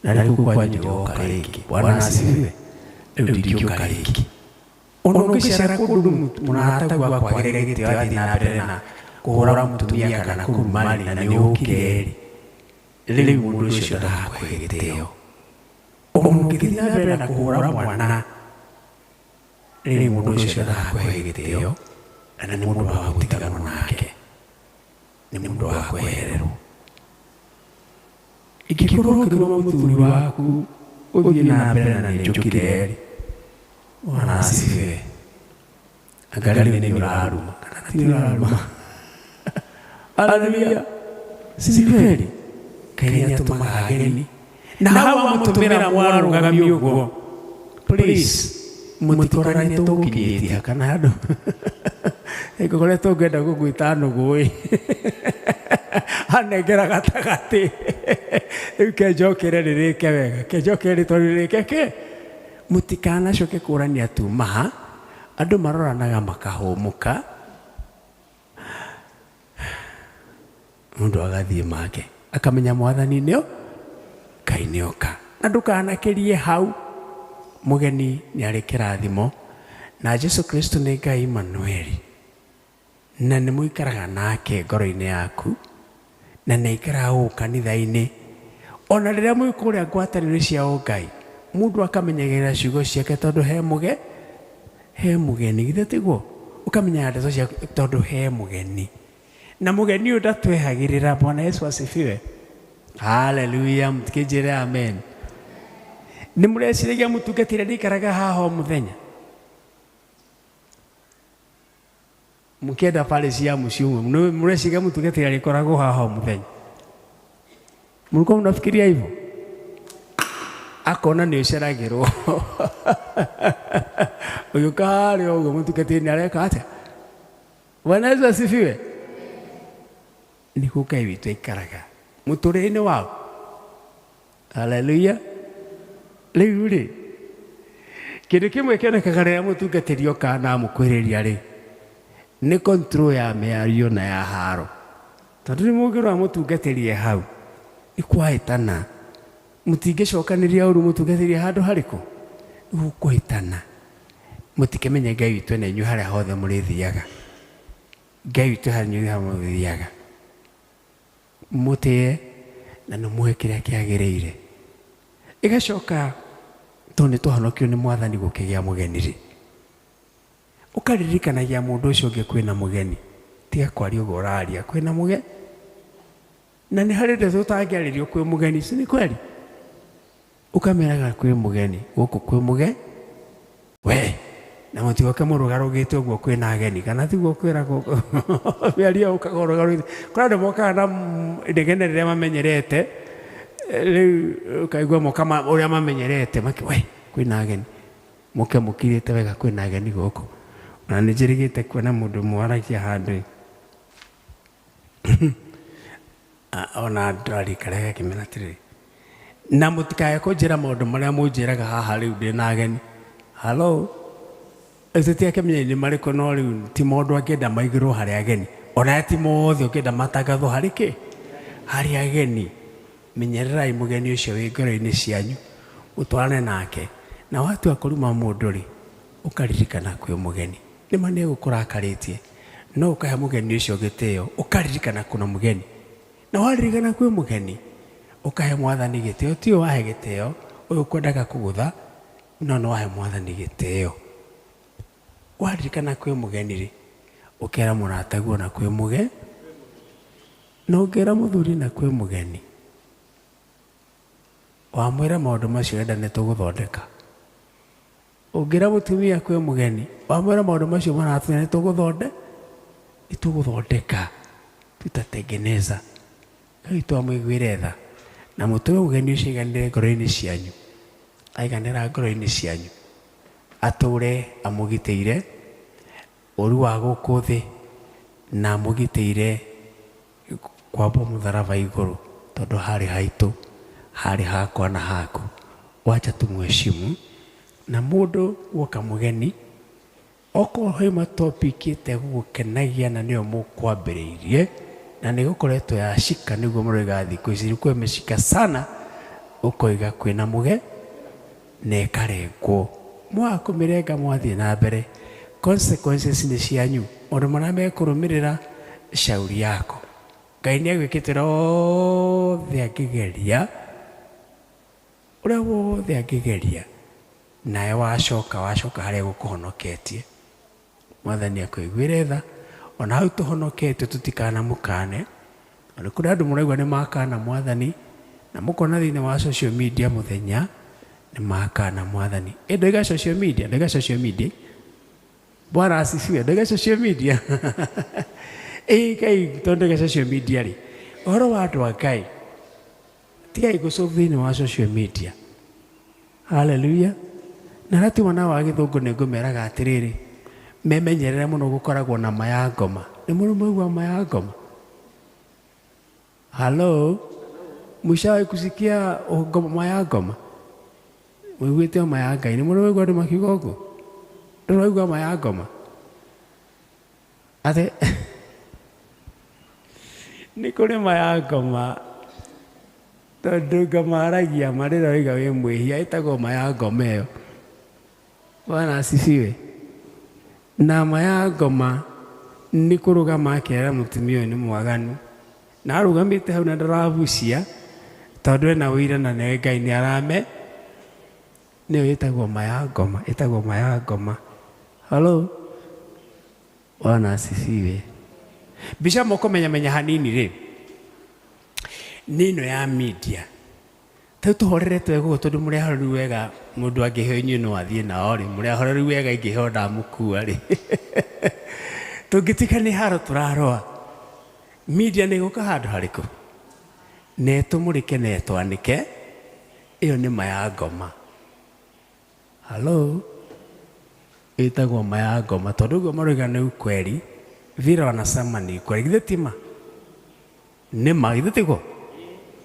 na rĩu kũu kwanyu ndigoka rĩngĩ. Bwana asifiwe. Rĩu ndingĩũka rĩngĩ. Ona ũngĩcera kũndũ mũrataguo akwagĩre gĩtĩo athiĩ na mbere na kũhũra mũtumia kana kũruma-rĩ na nĩ ũkire-rĩ, rĩu mũndũ ũcio ndarakũhe gĩtĩo. Ona ũngĩthiĩ na mbere na kũhũra mwana, rĩu mũndũ ũcio ndarakũhe gĩtĩo na nĩ mũndũ wa gũtiganwo nake, nĩ mũndũ wa kwehererwo. Ingĩkorwo ũkĩruma mũthuri waku ũthiĩ na mbere na nĩ njũkire-rĩ, Bwana asifiwe. Anga rĩu nĩ ũraruma kana ti ũraruma? Haleluya. Si kweli? Ngai nĩ atũmaga ageni na hau amũtũmĩra mwarũgamio ũguo please mũtikorane tũgũkinyĩtie kana andũ ngũkoretwo ngĩenda gũgwĩta nũgũ ĩ anengera gatagatĩ rĩu kenjokere rĩrĩke wega kenjokere rĩtwa rĩrĩke kĩ mũtikanacoke kũrania tuma andũ maroranaga makahũmũka mũndũ agathiĩ make. Akamenya mwathani nĩo Ngai nĩoka. Na ndũkanakirie hau, mũgeni nĩ arĩ kĩrathimo, na Jesu Kristo nĩ Ngai Immanueli, na nĩ mũikaraga nake ngoro-inĩ yaku, na nĩ aikaraga gũkũ kanitha-inĩ. Ona rĩrĩa mwĩ kũrĩa ngwatanĩro cia ũngai, mũndũ akamenyagĩrĩra ciugo ciake tondũ he mũge, he mũgeni, githĩ tiguo? Ũkamenyaga ndeto ciaku tondũ he mũgeni. Na mũgeni ũyũ ndatwehagĩrĩra. Bwana Yesu asifiwe. Haleluya, mũtikĩnjĩre amen. Nĩ mũreciragia mũtungatĩri ndĩikaraga haha o mũthenya? Mũkĩenda parish ya mũciĩ ũmwe, mũreciria mũtungatĩri arĩkoragwo haha o mũthenya? Mlikuwa mnafikiria hivyo? Akona nĩ ũceragĩrwo. Ũgĩũka harĩa ũguo mũtungatĩri nĩ areka atĩa? Bwana Yesu asifiwe. Nĩguo Ngai witũ aikaraga mũtũrĩre-inĩ wao. Haleluya. Rĩu rĩ, kĩndũ kĩmwe kĩonekaga rĩrĩa mũtungatĩri oka na amũkwĩrĩria rĩ, nĩ control ya mĩario na ya haro. Tondũ nĩ mũngĩrora mũtungatĩri e hau, nĩ kwahĩtana. Mũtingĩcokanĩria ũru mũtungatĩri e handũ harĩkũ? Nĩ gũkũhĩtana. Mũtikĩmenye Ngai witũ ena inyuĩ harĩa hothe mũrĩthiaga. Ngai witũ harĩ inyuĩ harĩa mũrĩthiaga. Mũtĩe na nĩ mũhe kĩrĩa kĩagĩrĩire. Ĩgacoka tondũ nĩ twahonokio nĩ mwathani gũkĩgĩa mũgeni rĩ, ũkaririkanagia mũndũ ũcio ũngĩ kwĩna mũgeni. Tiga kwaria ũguo ũraria, kwĩna mũgeni. Na nĩ harĩ ndeto ũtangĩarĩrio kwĩ mũgeni, si nĩ kweli? Ũkameraga kwĩ mũgeni, gũkũ kwĩ mũgeni, we na mũtigoke mũrũgarũgĩte ũguo kwĩna ageni, kana tiguo kwĩragwo mĩario ũkaga ũrũgarũgĩte. Kũrĩ andũ mokaga na inegene rĩrĩa mamenyerete, rĩu ũkaigua moka ũrĩa mamenyerete, maki we kwĩna ageni, mũke mũkirĩte wega kwĩna ageni gũkũ. Ona nĩ njĩrĩgĩte kuona mũndũ ũmwe waragia handũ ona ndĩrarikara agakĩmera atĩrĩrĩ, na mũtikae kũnjĩra maũndũ marĩa mũnjĩraga haha rĩu ndĩna ageni. Hello? Tũtiakĩmenya nĩ marĩkũ, no rĩu ti maũndũ angĩenda maigĩrwo harĩ ageni. Ona ti mothe ũngĩenda matangathwo harĩ kĩ? Harĩ ageni. Menyererai mũgeni ũcio wĩ ngoro-inĩ cianyu, mũtwarane nake. Na watua kũruma mũndũ rĩ, ũkaririkana kwĩ mũgeni. Nĩ ma nĩ egũkũrakarĩtie, no ũkahe mũgeni ũcio gĩtĩo, ũkaririkana kuna mũgeni. Na waririkana kwĩ mũgeni, ũkahe mwathani gĩtĩo. Ti ũyũ wahe gĩtĩo, ũyũ ũkwendaga kũgũtha, no nĩ wahe mwathani gĩtĩo. Waririkana kwĩ mũgeni rĩ, ũkera mũrataguo na kwĩ mũgeni, na ũngĩra mũthuri na kwĩ mũgeni, wamwĩra maũndũ macio enda nĩ tũgũthondeka. Ũngĩra mũtumia kwĩ mũgeni, wamwĩra maũndũ macio maratũnya nĩ tũgũthonde, nĩ tũgũthondeka, tutatengeneza. Ngai twamũiguĩre tha, na mũtũme mũgeni ũcio aiganĩre ngoro-inĩ cianyu, aiganĩra ngoro-inĩ cianyu, atũre amũgitĩire ũru wa gũkũ thĩ, na amũgitĩire kwambwo mũtharaba igũrũ, tondũ harĩ haitũ, harĩ hakwa na haku. Wacha tumuheshimu. Na mũndũ woka mũgeni, okorwo hauma topic ĩtegũgũkenagia na nĩyo mũkwambĩrĩirie, na nĩ gũkoretwo yacika nĩguo mũroiga thikũ ici, ilikuwa imeshika sana, ũkoiga kwĩna mũge na ĩkarengwo. Mwaga kũmĩrenga mwathiĩ na mbere, consequences nĩ cianyu. Maũndũ marĩa mekũrũmĩrĩra, shauri yako. Ngai nĩ agwĩkĩte ũrĩa wothe angĩgeria, ũrĩa wothe angĩgeria, nawe wacoka, wacoka harĩa gũkũhonoketie. Mwathani akũiguĩre tha, ona hau tũhonoketio tũtikanamũkane. Ona kũrĩ andũ mũraigua nĩ makana mwathani, na mũkona thĩinĩ wa social media mũthenya, nĩ makana mwathani. Ĩ ndoiga social media, ndoiga social media. Bwana asifiwe, ndoiga social media. Ĩ Ngai, tondũ ndoiga social media rĩ, ũhoro wa andũ a Ngai, tigai gũcũb thĩinĩ wa social media. Haleluya. Na arĩa tiuma wa gĩthũngũ nĩ ngũmeraga atĩrĩrĩ, memenyerere mũno gũkoragwo na maya ngoma. Nĩ mũrĩ mwaigua maya ngoma? Hello? Mwishawahi kusikia ngoma maya ngoma? Mũiguĩte maya Ngai? Nĩ mũrĩ mwaigua andũ makiuga ũguo? Ndũraigua maya ngoma? Atĩ nĩ kũrĩ maya ngoma. Tondũ ngoma aragia ma rĩrĩa waiga wĩ mwĩhia ĩtagwo ma ya ngoma ĩyo. Bwana asifiwe. Na ma ya ngoma nĩ kũrũgama akera mũtumia ũyũ nĩ mwaganu. Na arũgamĩte hau na ndarabucia tondũ ena ũira na nĩwe Ngai nĩ arame nĩyo ĩtagwo ma ya ngoma, ĩtagwo ma ya ngoma. Hello? Bwana asifiwe. Mbica mũkũmenya menya hanini rĩ nĩ ĩno ya media. Tarĩu tũhoreretwo wega ũguo tondũ mũrĩ ahoreru wega mũndũ angĩheo inyuĩ no athiĩ nao rĩ, mũrĩ ahoreru wega ingĩheo ndamũkua rĩ. Tũngĩtuĩka nĩ haro tũraroa, media nĩ ĩgũka handũ harĩkũ? Na ĩtũmũrĩke na ĩtwanĩke, ĩyo nĩ ma ya ngoma. Hallo? Ĩtagwo ma ya ngoma tondũ ũguo maroiga nĩ ukweli, vile wanasema ni ukweli. Githĩ ti ma? Nĩ ma, githĩ tiguo?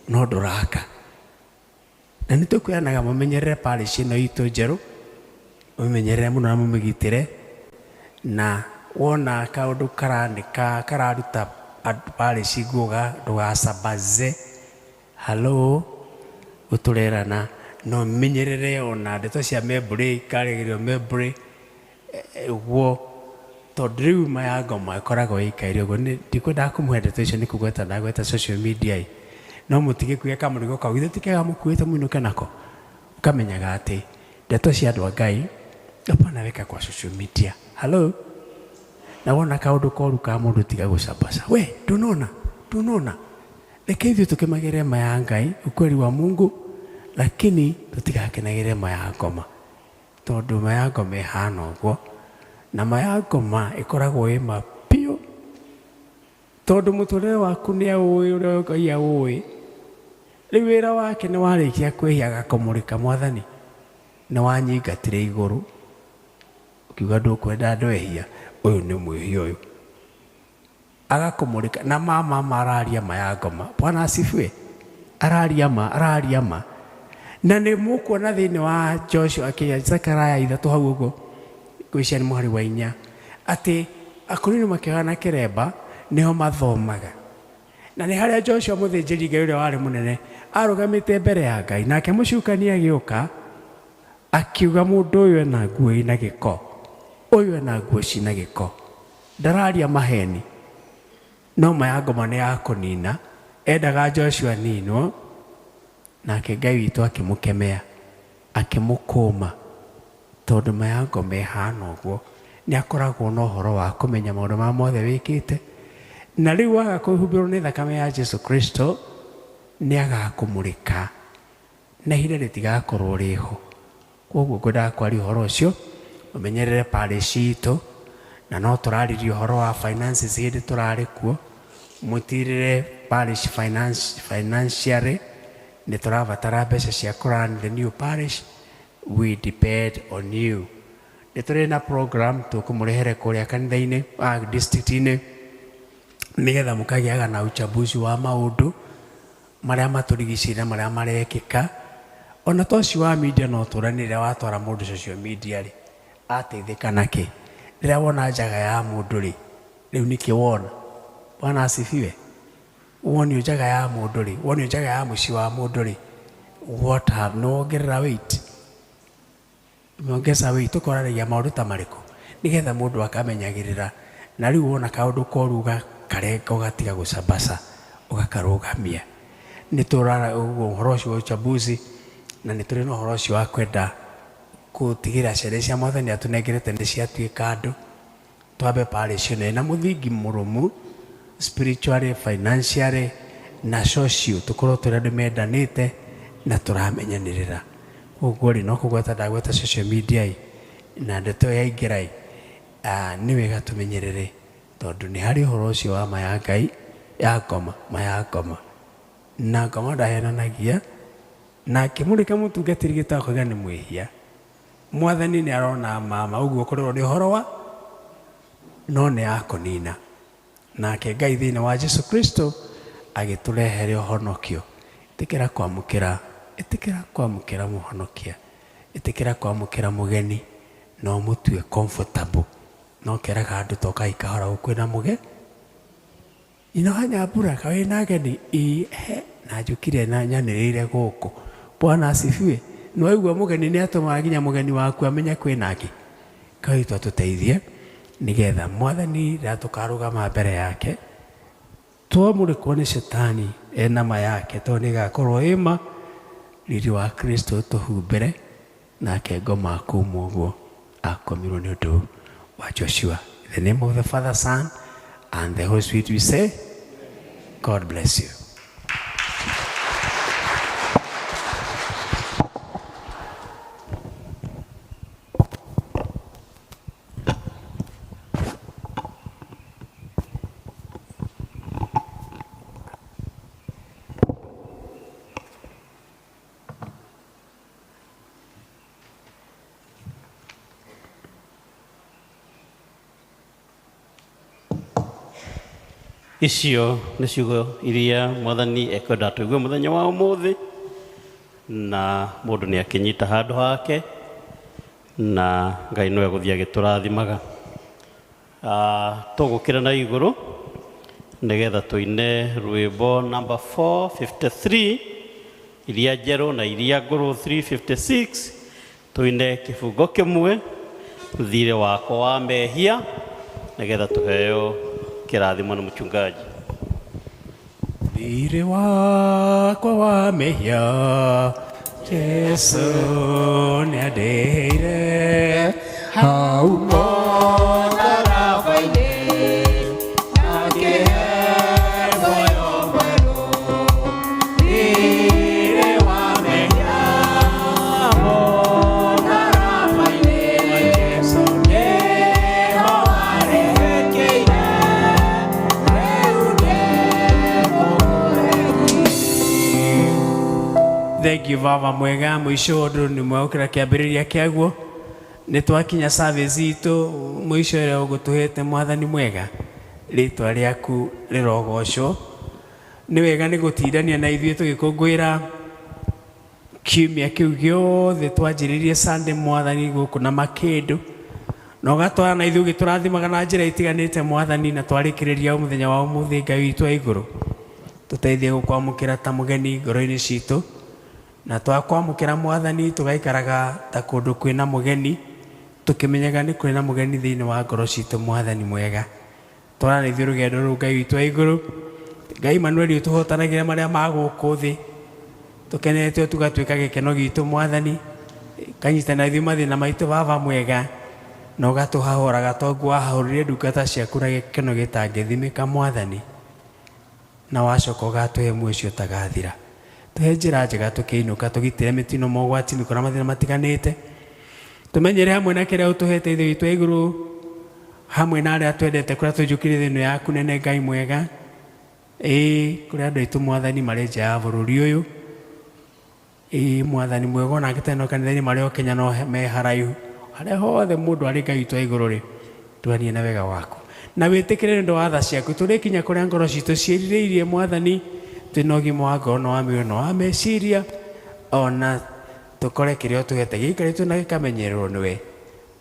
No ndũraka. Na nĩ tũkwĩranaga mũmenyerere parish ĩno itũ njerũ, mũmenyerere mũno na mũmĩgitĩre, na wona kaũndũ karanĩka kararuta parish nguo ndũgacabaze. Hallo? Ũtũrerana na ũmenyerere ona ndeto cia membũrĩ ikarĩgĩrio membũrĩ ũguo tondũ rĩu ma ya ngoma ĩkoragwo ĩikaire ũguo. Ndikwendaga kũmũhe ndeto icio nĩ kũgweta ndagweta social media ĩ, no mũtigĩkue kamũrigo kau, githĩ ti kega mũkuĩte mũinũke nako? Ũkamenyaga atĩ ndeto cia andũ a Ngai hapana weka kwa social media. Hallo? Na wona kaũndũ koru ka mũndũ tiga gũcabaca. We ndũnona? Ndũnona? Reke ithuĩ tũkĩmagĩre ma ya Ngai, ukweli wa Mungu, lakini tũtigakenagĩre ma ya ngoma. Tondũ ma ya ngoma ĩhana ũguo, na ma ya ngoma ĩkoragwo ĩ ma biũ, tondũ mũtũrĩre waku nĩ aũĩ ũrĩa Ngai aũĩ. Rĩu wĩra wake nĩ warĩkia kwĩhia agakũmũrĩka, Mwathani nĩ wanyingatire igũrũ, ũkiuga ndũkwenda andũ ehia, ũyũ nĩ mwĩhia ũyũ. Agakũmũrĩka, na ma ma ma araria ma ya ngoma. Bwana asifiwe. Araria ma, araria ma. Na nĩ mũkuona thĩinĩ wa Joshua akĩya Zekaria ithatũ hau ũguo, ngwĩciria nĩ mũhari wa inya, atĩ akũrinũ makĩoya na kĩremba nĩho mathomaga. Na nĩ harĩa Joshua mũthĩnjĩri Ngai ũrĩa warĩ mũnene arũgamĩte mbere ya Ngai, nake mũcukani agĩũka akiuga mũndũ ũyũ ena nguo ina gĩko, ũyũ ena nguo cina gĩko. Ndararia maheni, no ma ya ngoma nĩ ya kũnina. Endaga Joshua aninwo, nake Ngai witũ akĩmũkemea, akĩmũkũma, tondũ ma ya ngoma ĩhana ũguo. Nĩ akoragwo na ũhoro wa kũmenya maũndũ marĩa mothe wĩkĩte, na rĩu waga kũhumbĩrwo nĩ thakame ya Jesu Kristo, nĩ agakũmũrĩka, na ihinda rĩtigakorwo rĩho. Kwoguo ngwendaga kwaria ũhoro ũcio, ũmenyerere parish itũ, na no tũraririe ũhoro wa finances hĩndĩ tũrarĩ kuo, mũtirĩre parish finance, financially, nĩ tũrabatara mbeca cia kũ run the new parish, we depend on you. Nĩ tũrĩ na program tũkũmũrehere kũrĩa kanitha-inĩ, district-inĩ, nĩgetha mũkagĩaga na uchambuzi wa maũndũ marĩa matũrigicĩirie na marĩa marekĩka. Ona to ũcio wa media no tũranie rĩrĩa watwara mũndũ social media rĩ, ateithĩka nakĩ? Rĩrĩa wona njaga ya mũndũ rĩ, rĩu nĩkĩ wona? Bwana asifiwe. Wonio njaga ya mũndũ rĩ, wonio njaga ya mũciĩ wa mũndũ rĩ, what have, nĩ wongerera weight? Umeongeza weight. Tũkoranagia maũndũ ta marĩkũ? Nĩgetha mũndũ akamenyagĩrĩra. Na rĩu wona kaũndũ koru ũgakarenga ũgatiga gũcabaca, ũgakarũgamia. Nĩ tũrara ũguo ũhoro ũcio wa uchambuzi, na nĩ tũrĩ na ũhoro ũcio wa kwenda gũtigĩrĩra ciana cia Mwathani atũnengerete nĩ ciatuĩka andũ. Twambe parish ĩno ĩna mũthingi mũrũmu spiritually, financially na socio, tũkorwo tũrĩ andũ mendanĩte na tũramenyanĩrĩra. Koguo rĩ, no kũgweta ndagweta social media ĩ, na ndeto ĩyo yaingĩra ĩ, nĩ wega tũmenyerere tondũ nĩ harĩ ũhoro ũcio wa ma ya Ngai, ya ngoma, ma ya ngoma. Na ngoma ndahenanagia, na akĩmũrĩka mũtungatĩri gĩtau akauga nĩ mwĩhia. Mwathani nĩ arona ma ma ũguo ũkorerwo nĩ ũhoro wa no nĩ ya kũnina. Nake Ngai thĩinĩ wa Jesu Kristo agĩtũrehere ũhonokio. Ĩtĩkĩra kwamũkĩra, ĩtĩkĩra kwamũkĩra mũhonokia. Ĩtĩkĩra kwamũkĩra mũgeni na ũmũtue comfortable. No keraga andũ tokai kahora gũkũ kwĩna mũge. Inoha Nyambura kaĩ wĩna ageni? Ĩĩ he Na njũkire na nyanĩrĩire gũkũ. Bwana asifiwe. Nĩwaigua mũgeni nĩ atũmaga nginya mũgeni waku amenye kwĩna angĩ. Ngai witũ atũteithie nĩgetha Mwathani rĩrĩa tũkarũgama mbere yake twamũrĩkwo nĩ cetani ena ma yake, tondũ nĩĩgakorwo ĩma riri wa Kristo tũhumbĩre nake ngoma akuma ũguo akomirwo nĩ ũndũ wa Joshua. In the name of the Father, Son, and the Holy Spirit we say, God bless you. Icio nĩ ciugo iria Mwathani ekwenda tũigue mũthenya wa ũmũthĩ, na mũndũ nĩ akĩnyita handũ hake, na Ngai no egũthiĩ agĩtũrathimaga. Tũgũkĩra na igũrũ nĩgetha tũine rwĩmbo number 453, iria njerũ na iria ngũrũ 356, tũine kĩbungo kĩmwe thirĩ wakwa wa mehia, nĩgetha tũheo kĩrathimo nĩ mũchungaji. Thirĩ wakwa wa mehia Jesu nĩandĩhĩire hau mũtharaba-inĩ, akĩhe muoyo mwerũ. Thirĩ wa mehia mũtharaba-inĩ, Jesu nĩho arĩhĩkĩire, rĩu ndĩ mũregi. Thank you baba mwega. Mũico ũndũ nĩ mwegũkĩra kĩambĩrĩria kĩaguo. Nĩ twakinya service itũ mũico ĩrĩa ũgũtũhete Mwathani mwega, rĩtwa rĩaku rĩrogocwo. Nĩ wega nĩ gũtindania na ithuĩ tũgĩkũngũĩra kiumia kĩu gĩothe twanjĩrĩirie Sunday Mwathani gũkũ na makĩndũ, na ũgatwara na ithuĩ ũgĩtũrathimaga na njĩra itiganĩte Mwathani, na twarĩkĩrĩria mũthenya wa ũmũthĩ. Ngai witũ wa igũrũ, tũteithie gũkwamũkĩra ta mũgeni ngoro-inĩ citũ, na twakwamũkĩra Mwathani tũgaikaraga ta kũndũ kwĩna mũgeni, tũkĩmenyaga nĩ kwĩna mũgeni thĩinĩ wa ngoro citũ. Mwathani mwega, twarana ithuĩ rũgendo rũu. Ngai witũ wa igũrũ, Ngai Emmanuel, ũtũhotanagĩra marĩa ma gũkũ thĩ, tũkenete tũgatuĩka gĩkeno gitũ Mwathani, kanyitana ithuĩ mathĩna maitũ baba mwega, na ũgatũhahũraga toguo wahahũrire ndungata ciaku na gĩkeno gĩtangĩthimĩka Mwathani, na wacoka ũgatũhe muoyo ũcio ũtagathira. Tũhe njĩra njega tũkĩinũka, tũgitĩre mĩtino, mogwati, mĩkora, mathĩna matiganĩte, tũmenyere hamwe na kĩrĩa ũtũhete Ithe witũ wa igũrũ, hamwe na arĩa twendete kũrĩa tũnjũkire thĩ ĩno yaku nene. Ngai mwega, ĩĩ kũrĩ andũ aitũ Mwathani marĩ nja ya bũrũri ũyũ, ĩĩ Mwathani mwega, ona angĩ teno kanitha-inĩ marĩ o Kenya no me haraihu, harĩa hothe mũndũ arĩ. Ngai witũ wa igũrũ rĩ, tuanie na wega waku na wĩtĩkĩre nĩ ũndũ wa tha ciaku tũrĩkinya kũrĩa ngoro citũ ciĩrirĩirie Mwathani, twĩna ũgima wa ngoro na wa mĩoyo na wa meciria, ona tũkore kĩrĩa ũtũhete gĩikarĩtwo na gĩkamenyererwo nĩwe,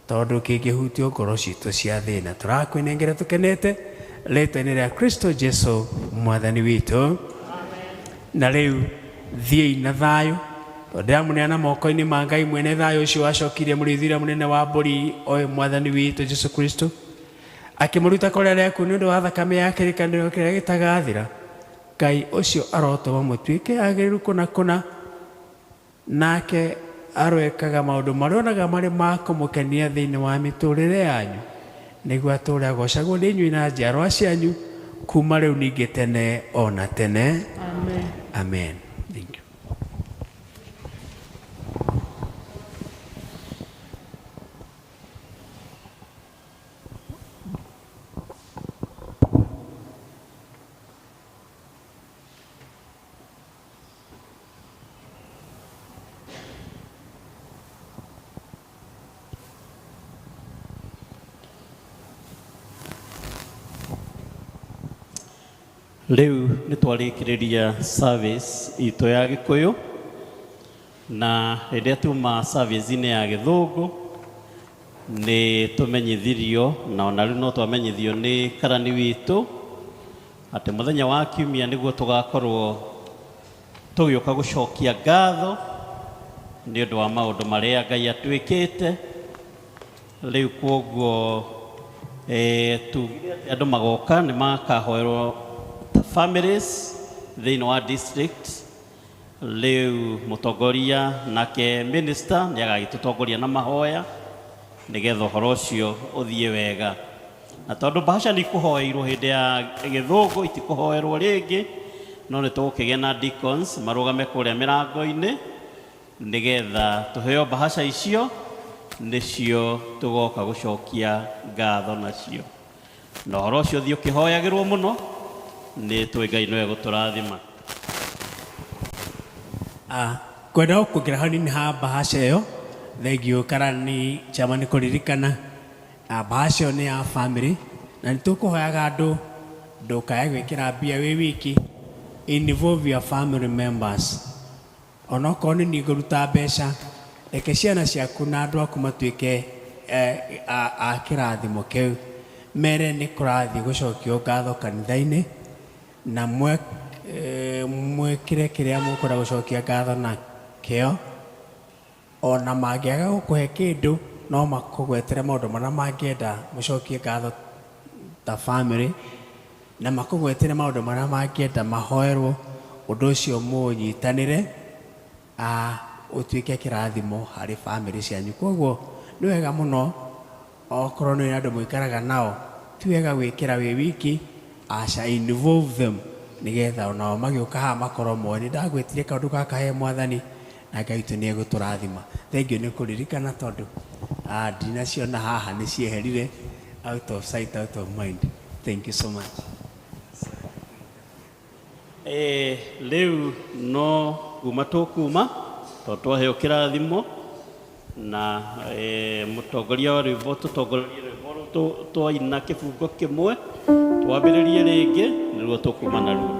tondũ kĩngĩhutio ngoro citũ cia thĩna. Tũrakwĩnengera tũkenete rĩtwa-inĩ rĩa Kristo Jesu Mwathani witũ. Na rĩu thiĩi na thayũ, tondũ ndĩramũneana moko-inĩ ma Ngai mwene thayũ, ũcio wacokirie mũrĩithi ũrĩa mũnene wa mbũri, oĩ Mwathani witũ Jesu Kristo, akĩmũruta kũrĩa rĩaku nĩ ũndũ wa thakame ya kĩrĩkanĩro kĩrĩa gĩtagathira. Ngai ũcio arotũma mũtuĩke agĩrĩru kũna kũna, nake aroekaga maũndũ marĩa onaga marĩ ma kũmũkenia thĩinĩ wa mĩtũrĩre yanyu, nĩguo atũũre agocagwo nĩ inyuĩ na njiarwa cianyu kuma rĩu ningĩ tene ona tene. Amen. Amen. Thank you. Rĩu nĩ twarĩkĩrĩria service itũ ya Gĩkũyũ, na rĩrĩa tuma service-inĩ ya Gĩthũngũ nĩ tũmenyithirio, na ona rĩu no twamenyithio nĩ karani witũ atĩ mũthenya wa kiumia nĩguo tũgakorwo Tũgĩũka gũcokia ngatho nĩ ũndũ wa maũndũ marĩa Ngai atwĩkĩte. Rĩu kwoguo tugire atĩ andũ magoka nĩ makahoerwo ta families thĩinĩ wa district. Rĩu mũtongoria nake minister nĩ agagĩtũtongoria na mahoya nĩgetha ũhoro ũcio ũthiĩ wega. Na tondũ bahasha nĩ ikũhoeirwo hĩndĩ ya gĩthũngũ, itikũhoerwo rĩngĩ, no nĩ tũgũkĩgĩa na deacons marũgame kũrĩa mĩrango-inĩ nĩgetha tũheo bahasha icio, nĩcio tũgoka gũcokia ngatho nacio. Na ũhoro ũcio ũthiĩ ũkĩhoyagĩrwo mũno, nĩ tũĩ Ngai nĩwe gũtũrathima. Kwenda kuongerera hanini ha bahasha ĩyo, thengio karani chama nĩ kũririkana. Bahasha ĩyo nĩ ya family na nĩ tũkũhoyaga andũ ndũkae gwĩkĩra mbia wĩ wiki, involve your family members. Onokorwo nĩ niĩ ngũruta mbeca, reke ciana ciaku na andũ aku matuĩke a kĩrathimo kĩu, mere nĩ kũrathiĩ gũcokio ngatho kanitha-inĩ, na mwĩkĩre kĩrĩa mũkwenda gũcokia ngatho na kĩo. Ona mangĩaga gũkũhe kĩndũ, no makũgwetere maũndũ marĩa mangĩenda mũcokie ngatho ta family, na makũgwetere maũndũ marĩa mangĩenda mahoerwo. Ũndũ ũcio mũũnyitanĩre, ũtuĩke kĩrathimo harĩ family cianyu. Koguo nĩ wega mũno okorwo nĩ andũ mũikaraga nao, ti wega gwĩkĩra wĩ wiki, aca, involve them nĩgetha onao magĩũka haha makorwo moĩ nĩ ndagwĩtire kaũndũ gaka he Mwathani na Ngai witũ nĩ egũtũrathima. Thengiũ nĩ kũririkana tondũ ndinaciona haha, nĩ cieherire out of sight, out of mind. Thank you so much. Rĩu no kuma tũkuma tondũ twaheo kĩrathimo na mũtongoria wa rwĩmbo, tũtongorerie rwĩmbo rũu twaina kĩbungo kĩmwe, twambĩrĩrie rĩngĩ nĩruo tũkuma naruo.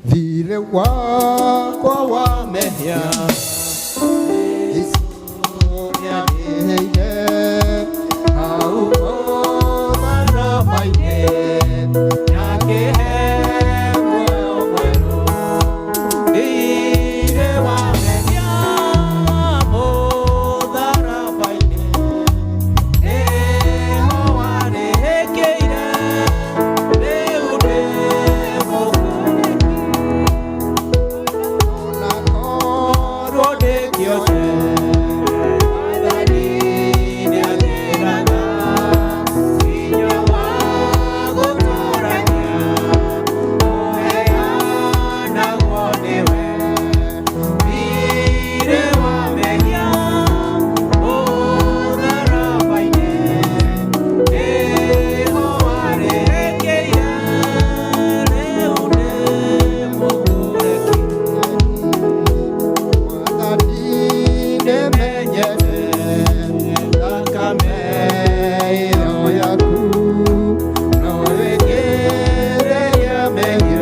Thirĩ wakwa wa mehia Jesũ nĩandĩhĩire hau mũtharaba-inĩ, na akĩhe muoyo mwerũ. Thirĩ wa mehia mũtharaba-inĩ nĩho warĩhĩkĩire, rĩu ndĩ mũkũrĩki, onakorwo ndĩ kĩonje, Mwathani nĩanjĩraga hinya wa gũtũrania ũheanagwo nĩwe. Thirĩ wa mehia mũtharaba-inĩ nĩho warĩhĩkĩire, rĩu ndĩ mũkũrĩki. Mwathani nĩmenyete thakame ĩyo yaku no ĩngĩtheria mehia.